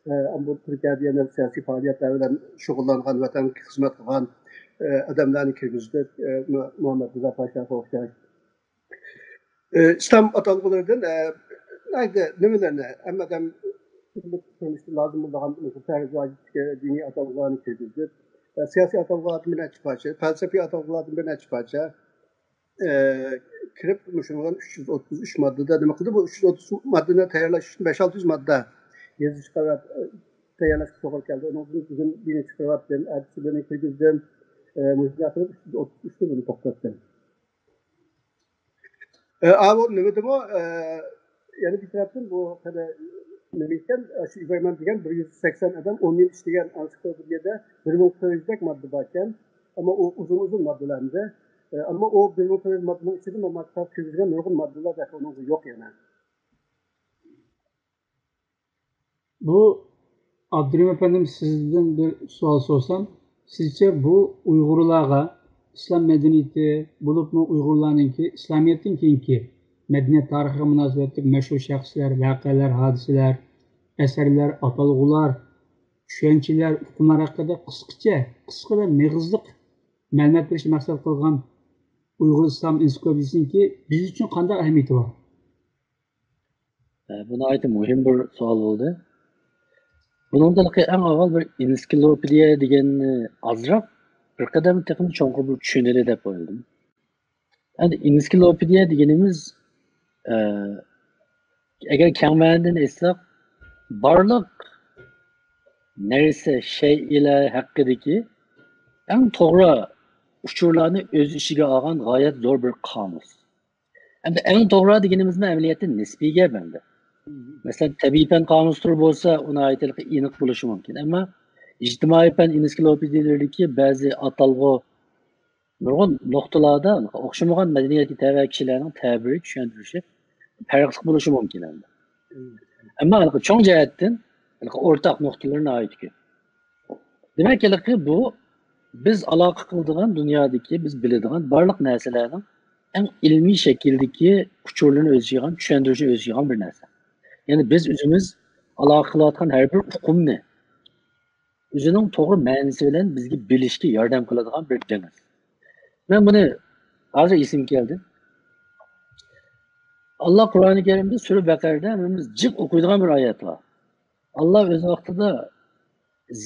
ئە، بۇ تۈركىيەدە يەنە سىياسىي پائالىيەتلەر بىلەن شۇغۇللانغان، ۋەتەنگە خىزمەت قىلغان، ئە، ئادەملەرنى كىرگۈزدۇق. ئە، مۇ-، مۇھەممەد رىزا پاشاغا ئوخشاش. ئە، ئىسلام ئاتالغۇلىرىدىن، ئە، نېمىلەرنى، ھەممە ئادەم كۈندىلىك تۇرمۇشتا لازىم بولىدىغان پەرز ۋاجىپتىكى دىنىي ئاتالغۇلارنى كىرگۈزدۇق. ئە، سىياسىي ئاتالغۇلاردىن بىر نەچچە پارچە، پەلسەپىي ئاتالغۇلاردىن بىر نەچچە پارچە، ئە، كىرىپ، مۇشۇنىڭ بىلەن ئۈچ يۈز ئوتتۇز ئۈچ ماددىدا نېمە قىلدى؟ بۇ ئۈچ يۈز ئوتتۇز ماددىنى تەييارلاش ئۈچۈن بەش ئالتە يۈز ماددا يېزىشقا ۋە، ئە، تەييارلاشقا توغرا كەلدى. ئۇنىڭدىن بۈگۈن بىرنى چىقىرىۋەتتىم، ئەتىسى بىرنى كىرگۈزدۈم. ئە، مۇشۇنداق قىلىپ ئۈچ يۈز ئوتتۇز ئۈچنى بۇنى توختاتتىم. ئە، ئاۋۇ نېمىدىمۇ، ئە، يەنە بىر تەرەپتىن بۇ خېلى نېمە ئىكەن، ئە، شۇ ئىبراھىم دېگەن بىر يۈز سەكسەن ئادەم ئون يىل ئىشلىگەن ئانسىكلوپېدىيەدە بىر مىڭ تۆت يۈزدەك ماددا باركەن. ئەمما ئۇ ئۇزۇن-ئۇزۇن ماددىلار ئەمدى. ئە، ئەمما ئۇ بىر مىڭ تۆت يۈز ماددىنىڭ ئىچىدە مانا كىتاب كىرگۈزگەن نۇرغۇن ماددىلار تېخى ئۇنىڭغا يوق يەنە. بۇ، ئابدۇرېھىم ئەپەندىم، سىزدىن بىر سوئال سورىسام، سىزچە بۇ ئۇيغۇرلارغا ئىسلام مەدەنىيىتى، بولۇپمۇ ئۇيغۇرلارنىڭكى ئىسلامىيەتتىن كېيىنكى مەدەنىيەت تارىخىغا مۇناسىۋەتلىك مەشھۇر شەخسلەر، ۋەقەلەر، ھادىسىلەر، ئەسەرلەر، ئاتالغۇلار، چۈشەنچىلەر، ئۇقۇملار ھەققىدە قىسقىچە، قىسقا ۋە مېغىزلىق مەلۇمات بېرىشنى مەقسەت قىلغان ئۇيغۇر ئىسلام ئېنسىكلوپېدىيىسىنىڭكى بىز ئۈچۈن قانداق ئەھمىيىتى بار؟ ئە، بۇ ناھايىتى مۇھىم بىر سوئال بولدى. بۇنىڭدىن ئەڭ ئاۋۋال بىر ئېنسىكلوپېدىيە دېگەننى ئازراق بىر قەدەم تېخىمۇ چوڭقۇر بىر چۈشىنەيلى دەپ ئويلىدىم. ئەمدى ئېنسىكلوپېدىيە دېگىنىمىز، ئە، ئەگەر كەڭ مەنىدىن ئېيتساق، بارلىق نەرسە، شەيئىلەر ھەققىدىكى ئەڭ توغرا ئۇچۇرلارنى ئۆز ئىچىگە ئالغان غايەت زور بىر قامۇس. ئەمدى ئەڭ توغرا دېگىنىمىزمۇ ئەمەلىيەتتە نىسپىي گەپ ئەمدى. مەسىلەن، تەبىئىي پەن قامۇسلىرى بولسا، ئۇ ناھايىتى ئېنىق بولۇشى مۇمكىن. ئەمما ئىجتىمائىي پەن ئېنسىكلوپېدىيىلىرىدىكى بەزى ئاتالغۇ، نۇرغۇن نۇقتىلاردا ئوخشىمىغان مەدەنىيەتكە تەۋە كىشىلەرنىڭ تەبىرى، چۈشەندۈرۈشى پەرقلىق بولۇشى مۇمكىن ئەمدى. ئەمما ھېلىقى چوڭ جەھەتتىن ھېلىقى ئورتاق نۇقتىلىرى ناھايىتى كۆپ. دېمەك، ھېلىقى بۇ بىز ئالاقە قىلىدىغان دۇنيادىكى، بىز بىلىدىغان بارلىق نەرسىلەرنىڭ ئەڭ ئىلمىي شەكىلدىكى ئۇچۇرلىرىنى ئۆز ئىچىگە ئالغان، چۈشەندۈرۈشنى ئۆز ئىچىگە ئالغان بىر نەرسە. يەنى بىز ئۆزىمىز ئالاقە قىلىۋاتقان ھەر بىر ئۇقۇمنى ئۆزىنىڭ توغرا مەنىسى بىلەن بىزگە بىلىشكە ياردەم قىلىدىغان بىر دېڭىز. مەن بۇنى ھازىر ئېسىمگە كەلدى. ئاللا قۇرئانى كەرىمدە سۈرە بەقەرىدە ھەممىمىز جىق ئوقۇيدىغان بىر ئايەت بار. ئاللا ئۆز ۋاقتىدا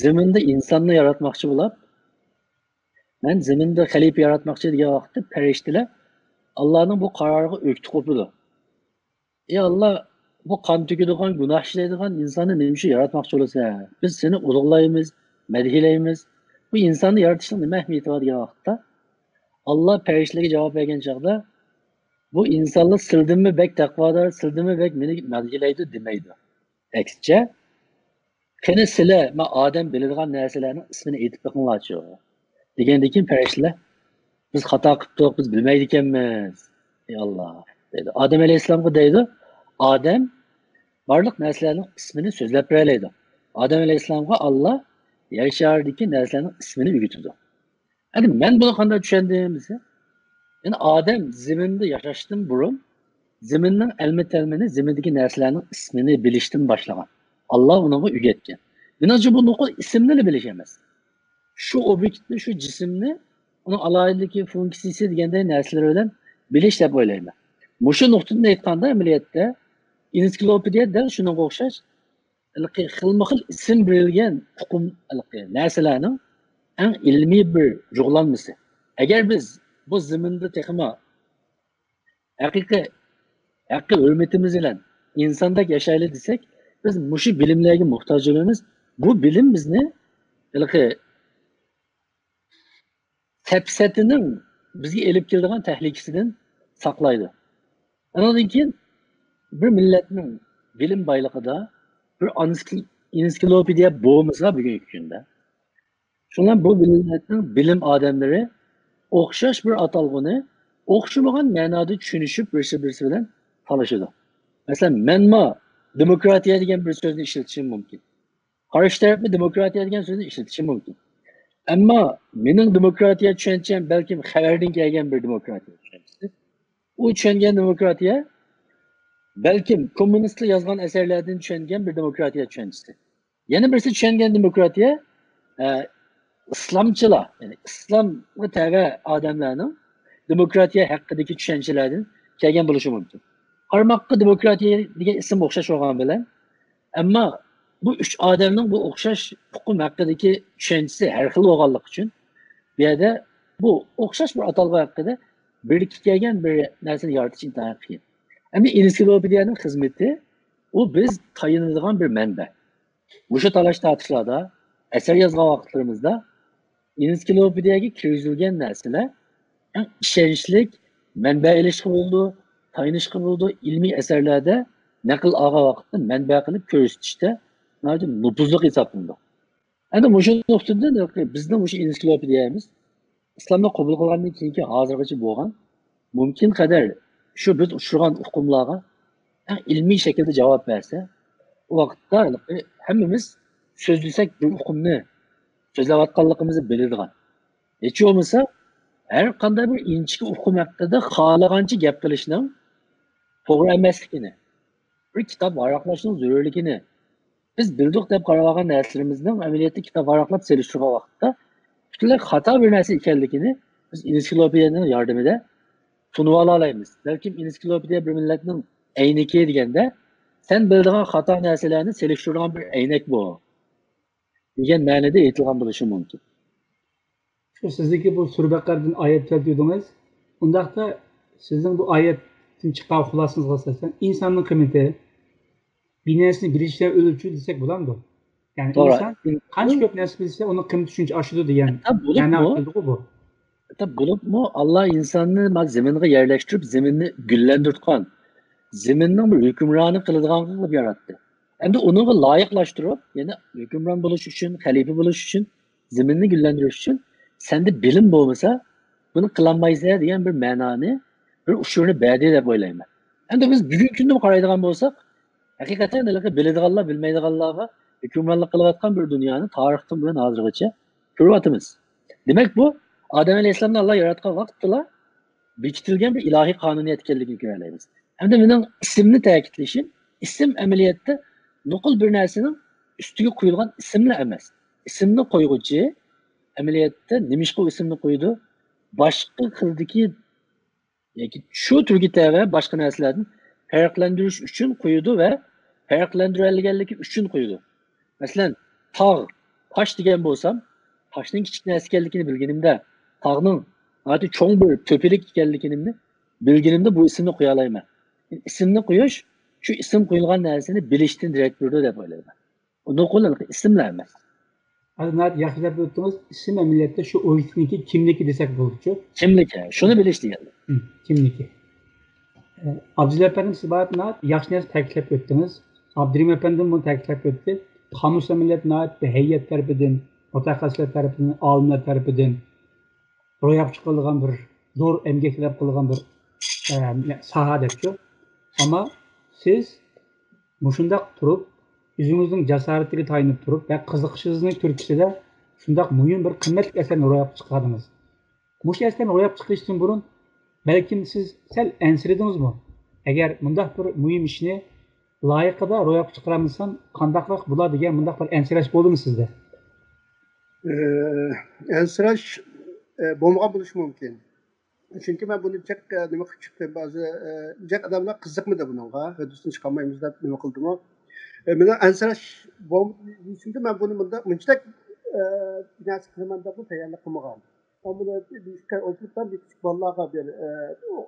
زېمىندا ئىنساننى ياراتماقچى بولۇپ، مەن زېمىندا خەلىپە ياراتماقچى دېگەن ۋاقىتتا پەرىشتىلەر ئاللانىڭ بۇ قارارىغا ئۆكتە قوپىدۇ. ئى ئاللا، بۇ قان تۆكىدىغان، گۇناھ ئىشلەيدىغان ئىنساننى نېمە ئۈچۈن ياراتماقچى بولىسەن؟ بىز سېنى ئۇلۇغلايمىز، مەدھىيلەيمىز. بۇ ئىنساننى يارىتىشنىڭ نېمە ئەھمىيىتى بار دېگەن ۋاقىتتا، ئاللا پەرىشتىلەرگە جاۋاب بەرگەن چاغدا، بۇ ئىنسانلار سىلىدىنمۇ بەك تەقۋادار، سىلىدىنمۇ بەك مېنى مەدھىيلەيدۇ دېمەيدۇ. ئەكسىچە، قېنى سىلە، مەن ئادەم بىلىدىغان نەرسىلەرنىڭ ئىسمىنى ئېيتىپ بېقىڭلارچۇ، دېگەندىن كېيىن پەرىشتىلەر، بىز خاتا قىپتۇق، بىز بىلمەيدىكەنمىز. ئى ئاللا، دەيدۇ. ئادەم ئەلەيھىسسالامغا دەيدۇ، ئادەم بارلىق نەرسىلەرنىڭ ئىسمىنى سۆزلەپ بېرەلەيدۇ. ئادەم ئەلەيھىسسالامغا ئاللا يەر شارىدىكى نەرسىلەرنىڭ ئىسمىنى ئۆگىتىدۇ. ئەمدى مەن بۇنى قانداق چۈشەندىم دېسە، يەنى ئادەم زېمىندا ياشاشتىن بۇرۇن زېمىننىڭ ئەلمە-تەلمىنى، زېمىندىكى نەرسىلەرنىڭ ئىسمىنى بىلىشتىن باشلىغان. ئاللا ئۇنىڭغا ئۆگەتكەن. مېنىڭچە بۇ نوقۇل ئىسىمنىلا بىلىش ئەمەس. شۇ ئوبيېكتنى، شۇ جىسىمنى، ئۇنىڭ ئالاھىدىلىكى، فۇنكسىيىسى دېگەندەك نەرسىلەر بىلەن بىلىش دەپ ئويلايمەن. مۇشۇ نۇقتىدىن ئېيتقاندا، ئەمەلىيەتتە ئېنسىكلوپېدىيە دەل شۇنىڭغا ئوخشاش، ھېلىقى خىلمۇ خىل ئىسىم بېرىلگەن ئۇقۇم، ھېلىقى نەرسىلەرنىڭ ئەڭ ئىلمىي بىر جۇغلانمىسى. ئەگەر بىز بۇ زېمىندا تېخىمۇ ھەقىقىي ھەققى ھۆرمىتىمىز بىلەن ئىنساندەك ياشايلى دېسەك، بىز مۇشۇ بىلىملەرگە موھتاج بولىمىز. بۇ بىلىم بىزنى ھېلىقى سەپسەتىنىڭ بىزگە ئېلىپ كېلىدىغان تەھلىكىسىدىن ساقلايدۇ. ئۇنىڭدىن كېيىن بىر مىللەتنىڭ بىلىم بايلىقىدا بىر ئانسىكل-، ئېنسىكلوپېدىيە بولمىسا بۈگۈنكى كۈندە، شۇڭا بۇ مىللەتنىڭ بىلىم ئادەملىرى ئوخشاش بىر ئاتالغۇنى ئوخشىمىغان مەنادا چۈشىنىشىپ، بىرسى-بىرسى بىلەن تالىشىدۇ. مەسىلەن، مەنمۇ دېموكراتىيە دېگەن بىر سۆزنى ئىشلىتىشىم مۇمكىن. قارشى تەرەپمۇ دېموكراتىيە دېگەن سۆزنى ئىشلىتىشى مۇمكىن. ئەمما مېنىڭ دېموكراتىيە چۈشەنچەم بەلكىم خەۋەردىن كەلگەن بىر دېموكراتىيە چۈشەنچىسى. ئۇ چۈشەنگەن دېموكراتىيە بەلكىم كوممۇنىستلار يازغان ئەسەرلەردىن چۈشەنگەن بىر دېموكراتىيە چۈشەنچىسى. يەنە بىرسى چۈشەنگەن دېموكراتىيە، ئە، ئىسلامچىلار، يەنى ئىسلامغا تەۋە ئادەملەرنىڭ دېموكراتىيە ھەققىدىكى چۈشەنچىلەردىن كەلگەن بولۇشى مۇمكىن. قارىماققا دېموكراتىيە دېگەن ئىسىم ئوخشاش بولغان بىلەن، ئەمما بۇ ئۈچ ئادەمنىڭ بۇ ئوخشاش ئۇقۇم ھەققىدىكى چۈشەنچىسى ھەر خىل بولغانلىقى ئۈچۈن، بۇ يەردە بۇ ئوخشاش بىر ئاتالغۇ ھەققىدە بىرلىككە كەلگەن بىر نەرسىنى يارىتىش ئىنتايىن قىيىن. ئەمما ئېنسىكلوپېدىيەنىڭ خىزمىتى، ئۇ بىز تايىنىدىغان بىر مەنبە. مۇشۇ تالاش-تارتىشلاردا، ئەسەر يازغان ۋاقىتلىرىمىزدا ئېنسىكلوپېدىيەگە كىرگۈزۈلگەن نەرسىلەر ئەڭ ئىشەنچلىك مەنبە ئېلىشقا بولىدۇ، تايىنىشقا بولىدۇ، ئىلمىي ئەسەرلەردە نەقىل ئالغان ۋاقىتتا مەنبە قىلىپ كۆرسىتىشتە ناھايىتى نوپۇزلۇق ھېسابلىنىدۇ. ئەنە مۇشۇ نۇقتىدىن بىزنىڭ مۇشۇ ئېنسىكلوپېدىيەمىز ئىسلامنى قوبۇل قىلغاندىن كېيىنكى ھازىرغىچە بولغان مۇمكىن قەدەر شۇ بىز ئۇچرىغان ئۇقۇملارغا ئەڭ ئىلمىي شەكىلدە جاۋاب بەرسە، ئۇ ۋاقىتتا ھەممىمىز سۆزلىسەك بىر ئۇقۇمنى سۆزلەۋاتقانلىقىمىزنى بىلىدىغان، ھېچ بولمىسا ھەر قانداق بىر ئىنچىكە ئۇقۇم ھەققىدە خالىغانچە گەپ قىلىشنىڭ توغرا ئەمەسلىكىنى، بىر كىتاب ۋاراقلاشنىڭ زۆرۈرلۈكىنى، بىز بىلدۇق دەپ قاراۋالغان نەرسىلىرىمىزنىڭ ئەمەلىيەتتە كىتاب ۋاراقلاپ سېلىشتۇرغان ۋاقىتتا پۈتۈنلەي خاتا بىر نەرسە ئىكەنلىكىنى بىز ئېنسىكلوپېدىيەنىڭ ياردىمىدە تونۇۋالالايمىز. بەلكىم ئېنسىكلوپېدىيە بىر مىللەتنىڭ ئەينىكى دېگەندە، سەن بىلىدىغان خاتا نەرسىلەرنى سېلىشتۇرىدىغان بىر ئەينەك بۇ، دېگەن مەنىدە ئېيتىلغان بولۇشى مۇمكىن. شۇ سىزدىكى بۇ سۈرە بەقەردىن ئايەت كەلتۈردىڭىز. ئۇنداقتا سىزنىڭ بۇ ئايەتتىن چىققان خۇلاسىڭىزغا ئاساسەن، ئىنساننىڭ قىممىتى بىر نەرسىنى بىلىشتە ئۆلچىلىدۇ دېسەك بولامدۇ؟ يەنى توغرا. ئىنسان قانچە كۆپ نەرسە بىلسە، ئۇنىڭ قىممىتى شۇنچە ئاشىدۇ دېگەن ھەتتا بولۇپمۇ، مەنىگە كېلىدىغۇ بۇ. ھەتتا بولۇپمۇ ئاللا ئىنساننى مانا زېمىنغا يەرلەشتۈرۈپ، زېمىننى گۈللەندۈرتكەن، زېمىننىڭ بىر ھۆكۈمرانى قىلىدىغان قىلىپ ياراتتى. ئەمدى ئۇنىڭغا لايىقلاشتۇرۇپ، يەنى ھۆكۈمران بولۇش ئۈچۈن، خەلىپە بولۇش ئۈچۈن، زېمىننى گۈللەندۈرۈش ئۈچۈن سەندە بىلىم بولمىسا، بۇنى قىلالمايسەن دېگەن بىر مەنانى، بىر ئۇچۇرنى بەردى دەپ ئويلايمەن. ئەمدى بىز بۈگۈنكى كۈندىمۇ قارايدىغان بولساق، ھەقىقەتەن ھېلىقى بىلىدىغانلار بىلمەيدىغانلارغا ھۆكۈمرانلىق قىلىۋاتقان بىر دۇنيانى تارىختىن بۇيان ھازىرغىچە كۆرۈۋاتىمىز. دېمەك، بۇ ئادەم ئەلەيھىسسالامنى ئاللا ياراتقان ۋاقىتتىلا بېكىتىلگەن بىر ئىلاھىي قانۇنىيەت ئىكەنلىكىنى كۆرەلەيمىز. ئەمدى مېنىڭ ئىسىمنى تەكىتلىشىم، ئىسىم ئەمەلىيەتتە نوقۇل بىر نەرسىنىڭ ئۈستىگە قويۇلغان ئىسىملا ئەمەس. ئىسىمنى قويغۇچى ئەمەلىيەتتە نېمىشقا ئۇ ئىسىمنى قويىدۇ؟ باشقا خىلدىكى ياكى شۇ تۈرگە تەۋە باشقا نەرسىلەردىن پەرقلەندۈرۈش ئۈچۈن قويىدۇ ۋە پەرقلەندۈرەلىگەنلىكى ئۈچۈن قويىدۇ. مەسىلەن، تاغ، تاش دېگەن بولسام، تاشنىڭ كىچىك نەرسە ئىكەنلىكىنى بىلگىنىمدە، تاغنىڭ ناھايىتى چوڭ بىر تۆپىلىك ئىكەنلىكىنى بىلگىنىمدە بۇ ئىسىمنى قويالايمەن. ئىسىمنى قويۇش شۇ ئىسىم قويۇلغان نەرسىنى بىلىشتىن دېرەك بېرىدۇ دەپ ئويلايمەن. نوقۇل ئىسىملا ئەمەس. ھازىر ناھايىتى ياخشى دەپ ئۆتتىڭىز. ئىسىم ئەمەلىيەتتە شۇ ئوبيېكتنىڭكى كىملىكى دېسەك بولىدۇچۇ. كىملىكى، شۇنى بىلىش دېگەن. كىملىكى. ئابدۇللا ئەپەندىم، سىز بايا ناھايىتى ياخشى نەرسە تەكىتلەپ ئۆتتىڭىز. ئابدۇرېھىم ئەپەندىم بۇنى تەكىتلەپ ئۆتتى. قامۇس ئەمەلىيەتتە ناھايىتى ھەيئەت تەرىپىدىن، مۇتەخەسسىسلەر تەرىپىدىن، ئالىملار تەرىپىدىن روياپقا چىقىرىلغان بىر زور ئەمگەك تەلەپ قىلغان بىر ئە، ساھە دەپچۇ. ئەمما سىز مۇشۇنداق تۇرۇپ، ئۆزىڭىزنىڭ جاسارىتىگە تايىنىپ تۇرۇپ ۋە قىزىقىشىڭىزنىڭ تۈرتكىسىدە شۇنداق مۇھىم بىر قىممەتلىك ئەسەرنى روياپقا چىقاردىڭىز. مۇشۇ ئەسەرنى روياپقا چىقىرىشتىن بۇرۇن بەلكىم سىز سەل ئەنسىرىدىڭىزمۇ؟ ئەگەر مۇنداق بىر مۇھىم ئىشنى لايىقىدا روياپقا چىقىرالمىسام قانداقراق بولار دېگەن مۇنداق بىر ئەنسىرەش بولدىمۇ سىزدە؟ ئەنسىرەش بولمىغان بولۇشى مۇمكىن. چۈنكى مەن بۇنى جىق نېمە قىلىپ چىقتىم، بەزى جىق ئادەملەر قىزىقمىدى بۇنىڭغا، ھۆددىسىنى چىقارمايمىز دەپ نېمە قىلدىمۇ. مېنىڭ ئەنسىرەش بولمىدى دېيىشىمدە، مەن بۇنى مۇنداق مۇنچىدەك نەرسە قىلىمەن دەپمۇ تەييارلىق قىلمىغان. مەن بۇنى بىر ئىككى ئاي ئولتۇرۇپ، بىر كىچىك بالىلارغا بىر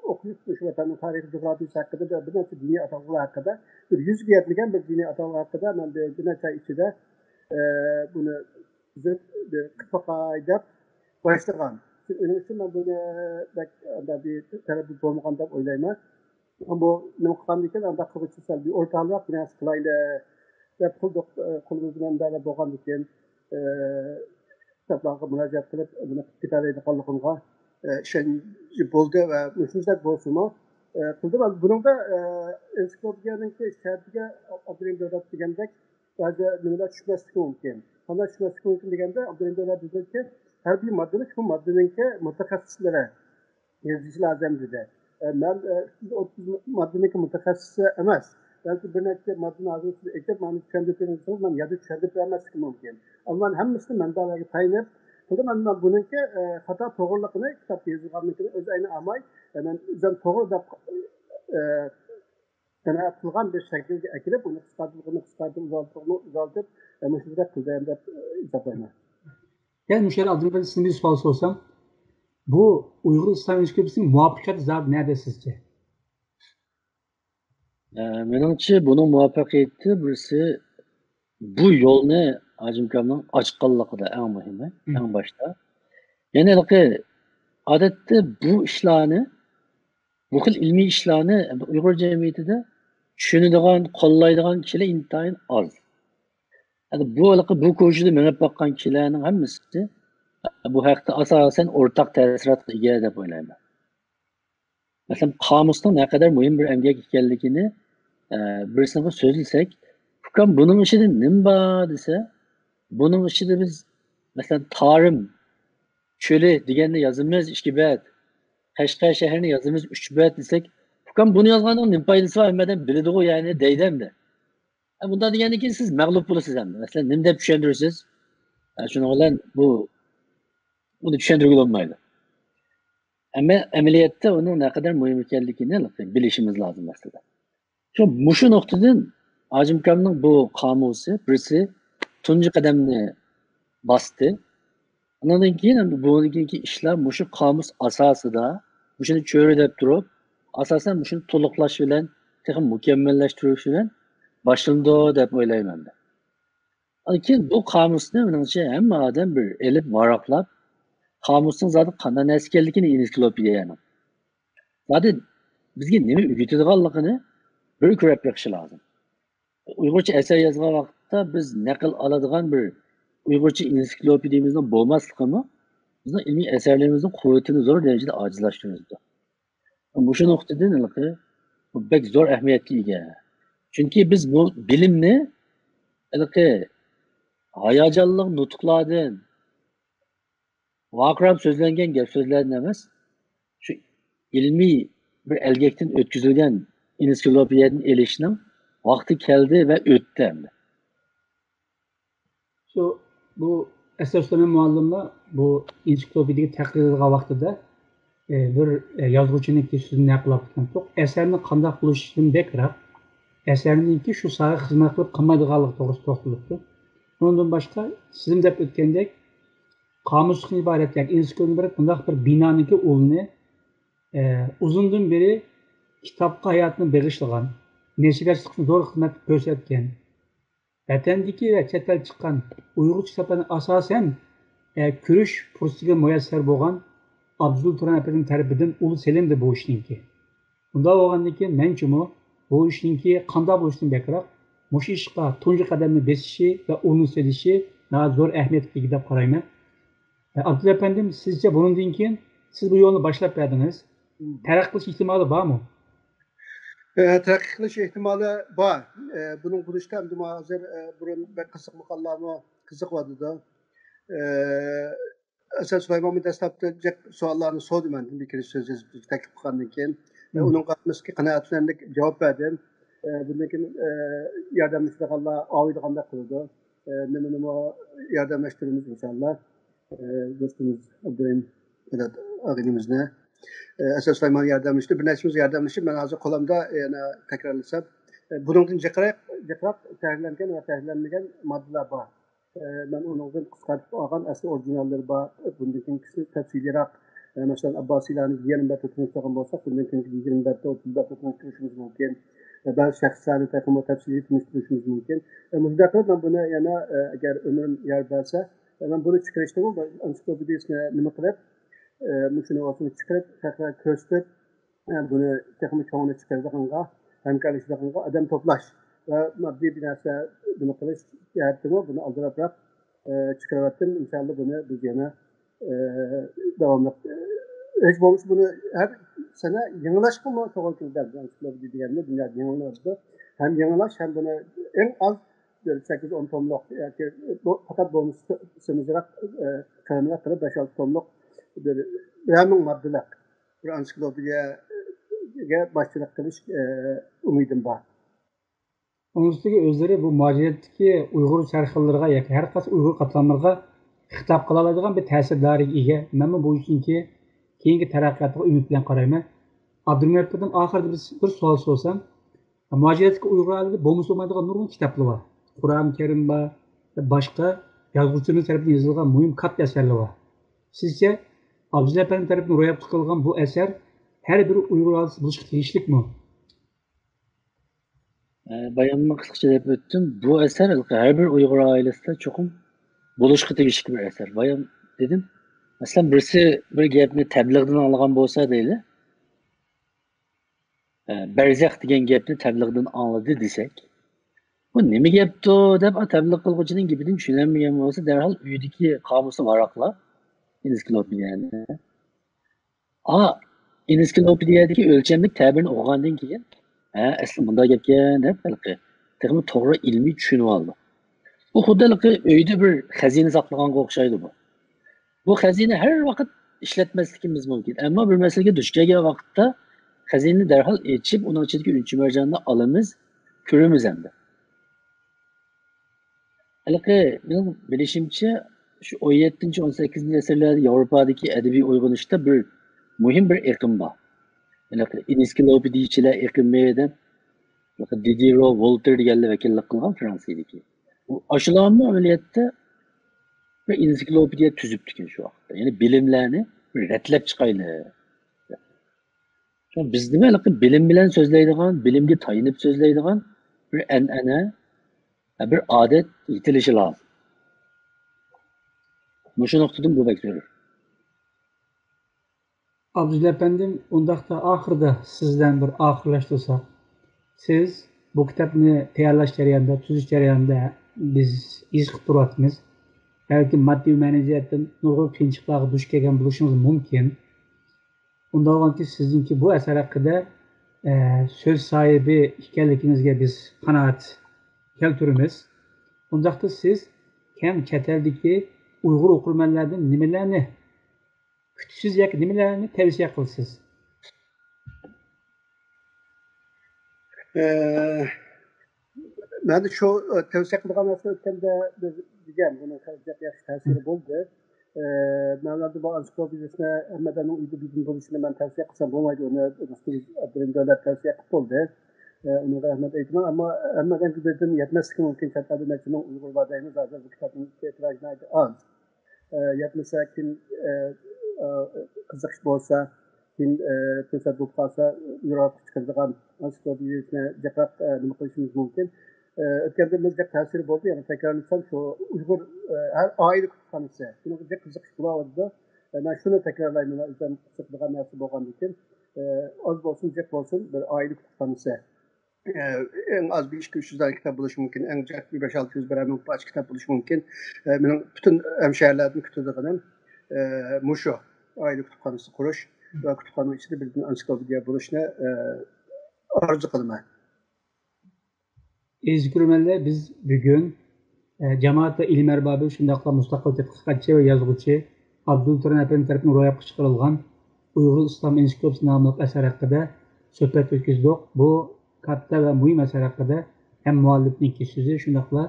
ئوقۇيۇپ، مۇشۇ ۋەتەننىڭ تارىخى، جۇغراپىيىسى ھەققىدە، بىر نەچچە دىنىي ئاتالغۇلار ھەققىدە، بىر يۈزگە يەتمىگەن بىر دىنىي ئاتالغۇ ھەققىدە مەن بىر نەچچە ئاي ئىچىدە بۇنى قىلىپ باقاي دەپ باشلىغان. شۇنىڭ ئۈچۈن مەن بۇنى بەك تەرەددۇت بولمىغان دەپ ئويلايمەن. بۇ نېمە قىلغاندىكىن، ئانداق قىلغۇچە سەل بىر ئورتاقلاپ بىر نەرسە قىلايلى دەپ قىلدۇق. قولىمىز بىلەن بەرىبىر بولغاندىكىن، كىتابلارغا مۇراجىئەت قىلىپ، بۇنى قىلىپ كېتەلەيدىغانلىقىمغا ئىشەنچ بولدى ۋە مۇشۇنداق بولسىمۇ قىلدىم. بۇنىڭدا ئېنسىكلوپېدىيەنىڭكى شەرتىگە ئابدۇرېھىم دۆلەت دېگەندەك بەزى نېمىلەر چۈشمەسلىكى مۇمكىن. قانداق چۈشمەسلىكى مۇمكىن دېگەندە، ئابدۇرېھىم دۆلەت دېدىكى، ھەر بىر ماددىنى شۇ ماددىنىڭكى مۇتەخەسسىسلىرى يېزىشى لازىم دېدى. مەن ئۈچ يۈز ئوتتۇز ماددىنىڭكى مۇتەخەسسىسى ئەمەس، بەلكى بىر نەچچە ماددىنى ھازىر سىز ئېيتىپ، مانا چۈشەندۈرۈپ بېرىڭ دېسىڭىز، مەن يادا چۈشەندۈرۈپ بېرەلمەسلىكىم مۇمكىن. ئەمما مەن ھەممىسىنى مەنبەلەرگە تايىنىپ قىلدىم. ئەمما بۇنىڭكى خاتا توغرىلىقىنى كىتابتا يېزىلغانلىقىنى ئۆز ئەينى ئالماي، مەن ئۆزۈم توغرا دەپ قانائەت قىلغان بىر شەكىلگە ئەكىرىپ، ئۇنى قىسقارتىپ، ئۇنى قىسقارتىپ، ئۇزارتىپ، ئۇنى ئۇزارتىپ، مۇشۇنداق قىلدىم دەپ ھېسابلايمەن. يەنە مۇشۇ يەردە ئابدۇرېھىم ئەپەندى، سىزدىن بىر سوئال سورىسام، بۇ ئۇيغۇر ئىسلام ئىنستىتۇتىنىڭ مۇۋەپپەقىيىتى زادى نەدە سىزچە؟ مېنىڭچە، بۇنىڭ مۇۋەپپەقىيىتى بىرسى بۇ يولنى ھاجىم ئاكامنىڭ ئاچقانلىقىدا ئەڭ مۇھىمى، ئەڭ باشتا. يەنى ھېلىقى ئادەتتە بۇ ئىشلارنى، بۇ خىل ئىلمىي ئىشلارنى ئۇيغۇر جەمئىيىتىدە چۈشىنىدىغان، قوللايدىغان كىشىلەر ئىنتايىن ئاز. بۇ ھېلىقى بۇ كوچىدا مېڭىپ باققان كىشىلەرنىڭ ھەممىسى بۇ ھەقتە ئاساسەن ئورتاق تەسىراتقا ئىگە دەپ ئويلايمەن. مەسىلەن، قامۇسنىڭ نەقەدەر مۇھىم بىر ئەمگەك ئىكەنلىكىنى، ئە، بىرسىنىڭغا سۆزلىسەك، ئۇكام، بۇنىڭ ئىچىدە نېمە بار دېسە، بۇنىڭ ئىچىدە بىز، مەسىلەن، تارىم چۆلى دېگەننى يازىمىز ئىككى بەت، قەشقەر شەھىرىنى يازىمىز ئۈچ بەت دېسەك، ئۇكام، بۇنى يازغاننىڭ نېمە پايدىسى بار، ھەممە ئادەم بىلىدىغۇ، يەنى دەيدۇ ئەمدى. ئە، بۇنداق دېگەندىن كېيىن سىز مەغلۇپ بولىسىز ئەمدى. مەسىلەن، نېمە دەپ چۈشەندۈرىسىز؟ ئە، شۇنىڭ بىلەن بۇ، ئۇنى چۈشەندۈرگىلى بولمايدۇ. ئەمما ئەمەلىيەتتە ئۇنىڭ نەقەدەر مۇھىم ئىكەنلىكىنى بىلىشىمىز لازىم ئەسلىدە. شۇ، مۇشۇ نۇقتىدىن ھاجىم ئاكامنىڭ بۇ قامۇسى بىرسى تۇنجى قەدەمنى باستى. ئۇنىڭدىن كېيىن بۇنىڭدىن كېيىنكى ئىشلار مۇشۇ قامۇس ئاساسىدا، مۇشۇنى چۆرىدەپ تۇرۇپ، ئاساسەن مۇشۇنى تولۇقلاش بىلەن، تېخى مۇكەممەللەشتۈرۈش بىلەن باشلىنىدۇ دەپ ئويلايمەن مەن. ئاندىن كېيىن بۇ قامۇسنى، مېنىڭچە، ھەممە ئادەم بىر ئېلىپ، ۋاراقلاپ، قامۇسنىڭ زادى قانداق نەرسە ئىكەنلىكىنى، ئېنسىكلوپېدىيەنىڭ زادى بىزگە نېمە ئۆگىتىدىغانلىقىنى بىر كۆرۈپ بېقىشى لازىم. ئۇيغۇرچە ئەسەر يازغان ۋاقىتتا بىز نەقىل ئالىدىغان بىر ئۇيغۇرچە ئېنسىكلوپېدىيىمىزنىڭ بولماسلىقىمۇ بىزنىڭ ئىلمىي ئەسەرلىرىمىزنىڭ قۇۋۋىتىنى زور دەرىجىدە ئاجىزلاشتۇرۇۋېتىدۇ. مۇشۇ نۇقتىدىن ھېلىقى بۇ بەك زور ئەھمىيەتكە ئىگە. چۈنكى بىز بۇ بىلىمنى ھېلىقى ھاياجانلىق نۇتۇقلاردىن ۋارقىراپ سۆزلەنگەن گەپ سۆزلەردىن ئەمەس، شۇ ئىلمىي بىر ئەلگەكتىن ئۆتكۈزۈلگەن ئېنسىكلوپېدىيەدىن ئېلىشنىڭ ۋاقتى كەلدى ۋە ئۆتتى ئەمدى. شۇ بۇ ئەسەر سۇلايمان مۇئەللىملار بۇ ئېنسىكلوپېدىيەگە تەھقىق قىلغان ۋاقتىدا، ئە، بىر، ئە، يازغۇچىنىڭكى سۆزىنى نەقىل قىلىپ ئۆتكەن. ئەسەرنىڭ قانداق بولۇشىدىن بەكرەك، ئەسەرنىڭكى شۇ ساھەگە خىزمەت قىلىپ قىلمايدىغانلىقى توغرىسىدا توختىلىپتۇ. ئۇنىڭدىن باشقا، سىزمۇ دەپ ئۆتكەندەك، قامۇستىن ئىبارەت ياكى ئېنسىكلوپېدىيەدىن ئىبارەت بۇنداق بىر بىنانىڭكى ئۇلىنى، ئە، ئۇزۇندىن بېرى كىتابقا ھاياتىنى بېغىشلىغان، نەشرىياتچىلىق ئۈچۈن زور خىزمەت كۆرسەتكەن، ۋەتەندىكى ۋە چەت ئەل چىققان ئۇيغۇرچە كىتابلارنى ئاساسەن، ئە، كۆرۈش پۇرسىتىگە مۇيەسسەر بولغان ئابدۇل تۇران ئەپەندىم تەرىپىدىن ئۇلۇغ سېلىندى بۇ ئىشنىڭكى. ئۇنداق بولغاندىن كېيىن مەنچىمۇ بۇ ئىشنىڭكى قانداق بولۇشىدىن بەكرەك مۇشۇ ئىشقا تۇنجى قەدەمنى بېسىشى ۋە ئۇلنى سېلىشى ناھايىتى زور ئەھمىيەتكە ئىگە دەپ قارايمەن. ئابدۇللا ئەپەندىم، سىزچە بۇنىڭدىن كېيىن سىز بۇ يولنى باشلاپ بەردىڭىز. تەرەققىي قىلىش ئېھتىمالى بارمۇ؟ ئە، تەرەققىي قىلىش ئېھتىمالى بار. ئە، بۇنىڭ بولۇشىدا ئەمدى مانا ھازىر، ئە، بۇرۇن بەك قىزىقمىغانلارمۇ قىزىقىۋاتىدۇ. ئە، ئەسەر سۇلايمانمۇ دەسلەپتە جىق سوئاللارنى سورىدى مەندىن، بىر كىرىش سۆز يېزىپ تەكلىپ قىلغاندىن كېيىن. ئە، ئۇنىڭغا قەنائەتلىنەرلىك جاۋاب بەردىم. ئە، بۇندىن كېيىن، ئە، ياردەملىشىدىغانلار ئاۋۇيدىغاندەك قىلىدۇ. ئە، نېمىنىمۇ ياردەملەشتۈرىمىز ئىنشاللا. ئە، دوستىمىز ئابدۇرېھىم پولات ئاغىنىمىزنى، ئە، ئەسەر سۇلايمان ياردەملىشىپ، بىر نەچچىمىز ياردەملىشىپ، مەن ھازىر قولۇمدا يەنە تەكرارلىسام، ئە، بۇنىڭدىن جىقراق، جىقراق تەھرىرلەنگەن ۋە تەھرىرلەنمىگەن ماددىلار بار. ئە، مەن ئۇنىڭدىن قىسقارتىپ ئالغان ئەسلى ئورىگىناللىرى بار. بۇندىن كېيىن تەپسىلىيرەك، ئە، مەسىلەن، ئابباسىيلارنى يەنە بىر قېتىم تونۇشتۇرغان بولساق، بۇندىن كېيىنكى يىگىرمە بەتتە، ئوتتۇز بەتتە تونۇشتۇرۇشىمىز مۇمكىن. ئە، بەزى شەخسلەرنى تېخىمۇ تەپسىلىي تونۇشتۇرۇشىمىز مۇمكىن. ئە، مۇشۇنداق قىلىپ مەن بۇنى يەنە، ئە، ئەگەر ئۆمرۈم يار بەرسە، ئە، مەن بۇنى چىقىرىشنىمۇ بىر ئېنسىكلوپېدىيىسىنى نېمە قىلىپ، ئە، مۇشۇنى ئوتتۇرىغا چىقىرىپ، خەقلەرگە كۆرسىتىپ، ئە، بۇنى تېخىمۇ چوڭىنى چىقىرىدىغانغا، ھەمكارلىشىدىغانغا ئادەم توپلاش ۋە ماددىي بىر نەرسە نېمە قىلىش جەھەتتىمۇ بۇنى ئالدىراپراق، ئە، چىقىرىۋەتتىم. ئىنشاللا بۇنى بىز يەنە، ئە، داۋاملىق، ئە، ھېچ بولمىسا بۇنى ھەر سەنە يېڭىلاشقىمۇ توغرا كېلىدۇ. ئېنسىكلوپېدىيە دېگەننى دۇنيادا يېڭىلىنىۋاتىدۇ. ھەم يېڭىلاش، ھەم بۇنى ئەڭ ئاز بىر سەككىز ئون توملۇق ياكى بۇ پەقەت بولمىسا سېمىزراق، ئە، قېلىنراق قىلىپ بەش ئالتە توملۇق بىر بىرەر مىڭ ماددىلىق بىر ئېنسىكلوپېدىيەگە باشچىلىق قىلىش، ئە، ئۈمىدىم بار. ئۇنىڭ ئۈستىگە ئۆزلىرى بۇ مۇھاجىرەتتىكى ئۇيغۇر سەرخىللىرىغا ياكى ھەر قايسى ئۇيغۇر قاتلاملىرىغا خىتاب قىلالايدىغان بىر تەسىر دائىرىگە ئىگە. مەنمۇ بۇ ئىشنىڭكى كېيىنكى تەرەققىياتىغا ئۈمىد بىلەن قارايمەن. ئابدۇرېھىم ئەپەندىم، ئاخىرىدا بىر، بىر سوئال سورىسام، مۇھاجىرەتتىكى ئۇيغۇر ئائىلىلىرىدە بولمىسا بولمايدىغان نۇرغۇن كىتابلار بار. قۇرئان كەرىم بار، باشقا يازغۇچىلىرىمىز تەرىپىدىن يېزىلغان مۇھىم كاتتا ئەسەرلەر بار. سىزچە، ئابدۇللا ئەپەندى تەرىپىدىن روياپقا چىقىرىلغان بۇ ئەسەر ھەر بىر ئۇيغۇر ئائىلىسى بولۇشقا تېگىشلىكمۇ؟ باياممۇ قىسقىچە دەپ ئۆتتۈم. بۇ ئەسەر ھەر بىر ئۇيغۇر ئائىلىسىدە چوقۇم بولۇشقا تېگىشلىك بىر ئەسەر. بايام دېدىم. مەسىلەن، بىرسى بىر گەپنى تەبلىغدىن ئاڭلىغان بولسا دەيلى. ئە، بەرزەخ دېگەن گەپنى تەبلىغدىن ئاڭلىدى دېسەك، بۇ نېمە گەپتۇ دەپ، ئا، تەبلىغ قىلغۇچىنىڭ گېپىدىن چۈشىنەلمىگەن بولسا، دەرھال ئۆيدىكى قامۇسنى ۋاراقلاپ، ئېنسىكلوپېدىيەنى، ئا، ئېنسىكلوپېدىيەدىكى ئۆلچەملىك تەبىرنى ئوقۇغاندىن كېيىن، ھە، ئەسلى مۇنداق گەپكەن دەپ، ھېلىقى تېخىمۇ توغرا ئىلمىي چۈشىنىۋالىدۇ. بۇ خۇددى ھېلىقى ئۆيدە بىر خەزىنە ساقلىغانغا ئوخشايدۇ بۇ. بۇ خەزىنە ھەر ۋاقىت ئىشلەتمەسلىكىمىز مۇمكىن. ئەمما بىر مەسىلىگە دۇچ كەلگەن ۋاقىتتا خەزىنىنى دەرھال ئېچىپ، ئۇنىڭ ئىچىدىكى ئۈنچە مەرجاننى ئالىمىز، كۆرىمىز ئەمدى. ھېلىقى مېنىڭ بىلىشىمچە، شۇ ئون يەتتىنچى، ئون سەككىزىنچى ئەسىرلەردە ياۋروپادىكى ئەدەبىي ئويغىنىشتا بىر مۇھىم بىر ئېقىم بار. ھېلىقى ئېنسىكلوپېدىيىچىلەر ئېقىمى دەپ، ھېلىقى دىدىرو، ۋولتېر دېگەنلەر ۋەكىللىك قىلغان فرانسىيەدىكى. ئۇ ئاشۇلارمۇ ئەمەلىيەتتە بىر ئېنسىكلوپېدىيە تۈزۈپتىكەن شۇ ۋاقىتتا. يەنى بىلىملەرنى بىر رەتلەپ چىقايلى. شۇڭا بىزدىمۇ ھېلىقى بىلىم بىلەن سۆزلەيدىغان، بىلىمگە تايىنىپ سۆزلەيدىغان بىر ئەنئەنە، بىر ئادەت يېتىلىشى لازىم. مۇشۇ نۇقتىدىن بۇ بەك زۆرۈر. ئابدۇللا ئەپەندىم، ئۇنداقتا ئاخىرىدا سىز بىلەن بىر ئاخىرلاشتۇرساق، سىز بۇ كىتابنى تەييارلاش جەريانىدا، تۈزۈش جەريانىدا بىز ھېس قىلىپ تۇرۇۋاتىمىز. بەلكىم ماددىي مەنىۋى جەھەتتىن نۇرغۇن قىيىنچىلىقلارغا دۇچ كەلگەن بولۇشىڭىز مۇمكىن. ئۇنداق بولغانكى سىزنىڭكى بۇ ئەسەر ھەققىدە، ئە، سۆز ساھىبى ئىكەنلىكىڭىزگە بىز قانائەت كەلتۈرىمىز. ئۇنداقتا سىز كەڭ چەت ئەلدىكى ئۇيغۇر ئوقۇرمەنلەردىن نېمىلەرنى كۈتىسىز ياكى نېمىلەرنى تەۋسىيە قىلىسىز؟ ئە، مەن شۇ، ئە، تەۋسىيە قىلىدىغان نەرسە ئۆتكەندە بىز دېگەن، بۇنىڭ جەك ياخشى تەسىرى بولدى. ئە، مەن ئەمدى بۇ ئانسىكلوپېدىيىسىنى ھەممە ئادەمنىڭ ئۆيىدە بىلگىنى بولۇشىنى مەن تەۋسىيە قىلسام بولمايدۇ. ئۇنى دوستىمىز ئابدۇرېھىم دۆلەت تەۋسىيە قىلىپ بولدى. ئە، ئۇنىڭغا رەھمەت ئېيتىمەن. ئەمما ھەممە ئادەمگە بىردىن يەتمەسلىكى مۇمكىن. چەت ئەلدە نەچچە مىڭ ئۇيغۇر بار دەيمىز. ھازىر بۇ كىتابنىڭ تىراژى ناھايىتى ئاز. ئە، يەتمىسە كىم، ئە، ئە، قىزىقىش بولسا، كىم، ئە، پۇرسەت بولۇپ قالسا، يۇراققا چىقىرىدىغان ئانسىكلوپېدىيىسىنى جىقراق، ئە، نېمە قىلىشىمىز مۇمكىن. ئە، ئۆتكەندە بىر جىق تەسىرى بولدى، يەنە تەكرارلىسام، شۇ ئۇيغۇر، ئە، ھەر ئائىلە كۇتۇپخانىسى، شۇنىڭغا جىق قىزىقىش بولۇۋاتىدۇ. ئە، مەن شۇنى تەكرارلايمەن، ئۆزۈم قىزىقىدىغان نەرسە بولغاندىكىن، ئە، ئاز بولسۇن، جىق بولسۇن، بىر ئائىلە كۇتۇپخانىسى. ئە، ئەڭ ئاز بىر ئىككى يۈز دانە كىتاب بولۇشى مۇمكىن، ئەڭ جىق بىر بەش ئالتە يۈز بىرەر مىڭ پارچە كىتاب بولۇشى مۇمكىن. ئە، مېنىڭ پۈتۈن ھەمشەھەرلەردىن كۈتىدىغىنىم، ئە، مۇشۇ ئائىلە كۇتۇپخانىسى قۇرۇش ۋە كۇتۇپخانىنىڭ ئىچىدە بىردىن ئانسىكلوپېدىيە بولۇشنى، ئە، ئارزۇ قىلىمەن. ئەزىز كۆرۈرمەنلەر، بىز بۈگۈن، ئە، جامائەت ۋە ئىلىم ئەربابى، شۇنداقلا مۇستەقىل تەتقىقاتچى ۋە يازغۇچى ئابدۇلتۇرۇن ئەپەندى تەرىپىدىن روياپقا چىقىرىلغان ئۇيغۇر ئىسلام ئېنسىكلوپېدىيىسى ناملىق ئەسەر ھەققىدە سۆھبەت ئۆتكۈزدۇق. بۇ كاتتا ۋە مۇھىم ئەسەر ھەققىدە ھەم مۇئەللىپنىڭكى سۆزى، شۇنداقلا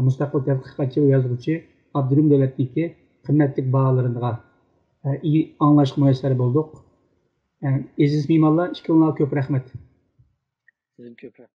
مۇستەقىل تەتقىقاتچى ۋە يازغۇچى ئابدۇرېھىم دۆلەتنىڭكى قىممەتلىك باھالىرىغا، ئە، ئاڭلاشقا مۇيەسسەر بولدۇق. ئە، ئەزىز مېھمانلار، ئىككىڭلارغا كۆپ رەھمەت. سىزگە كۆپ رەھمەت.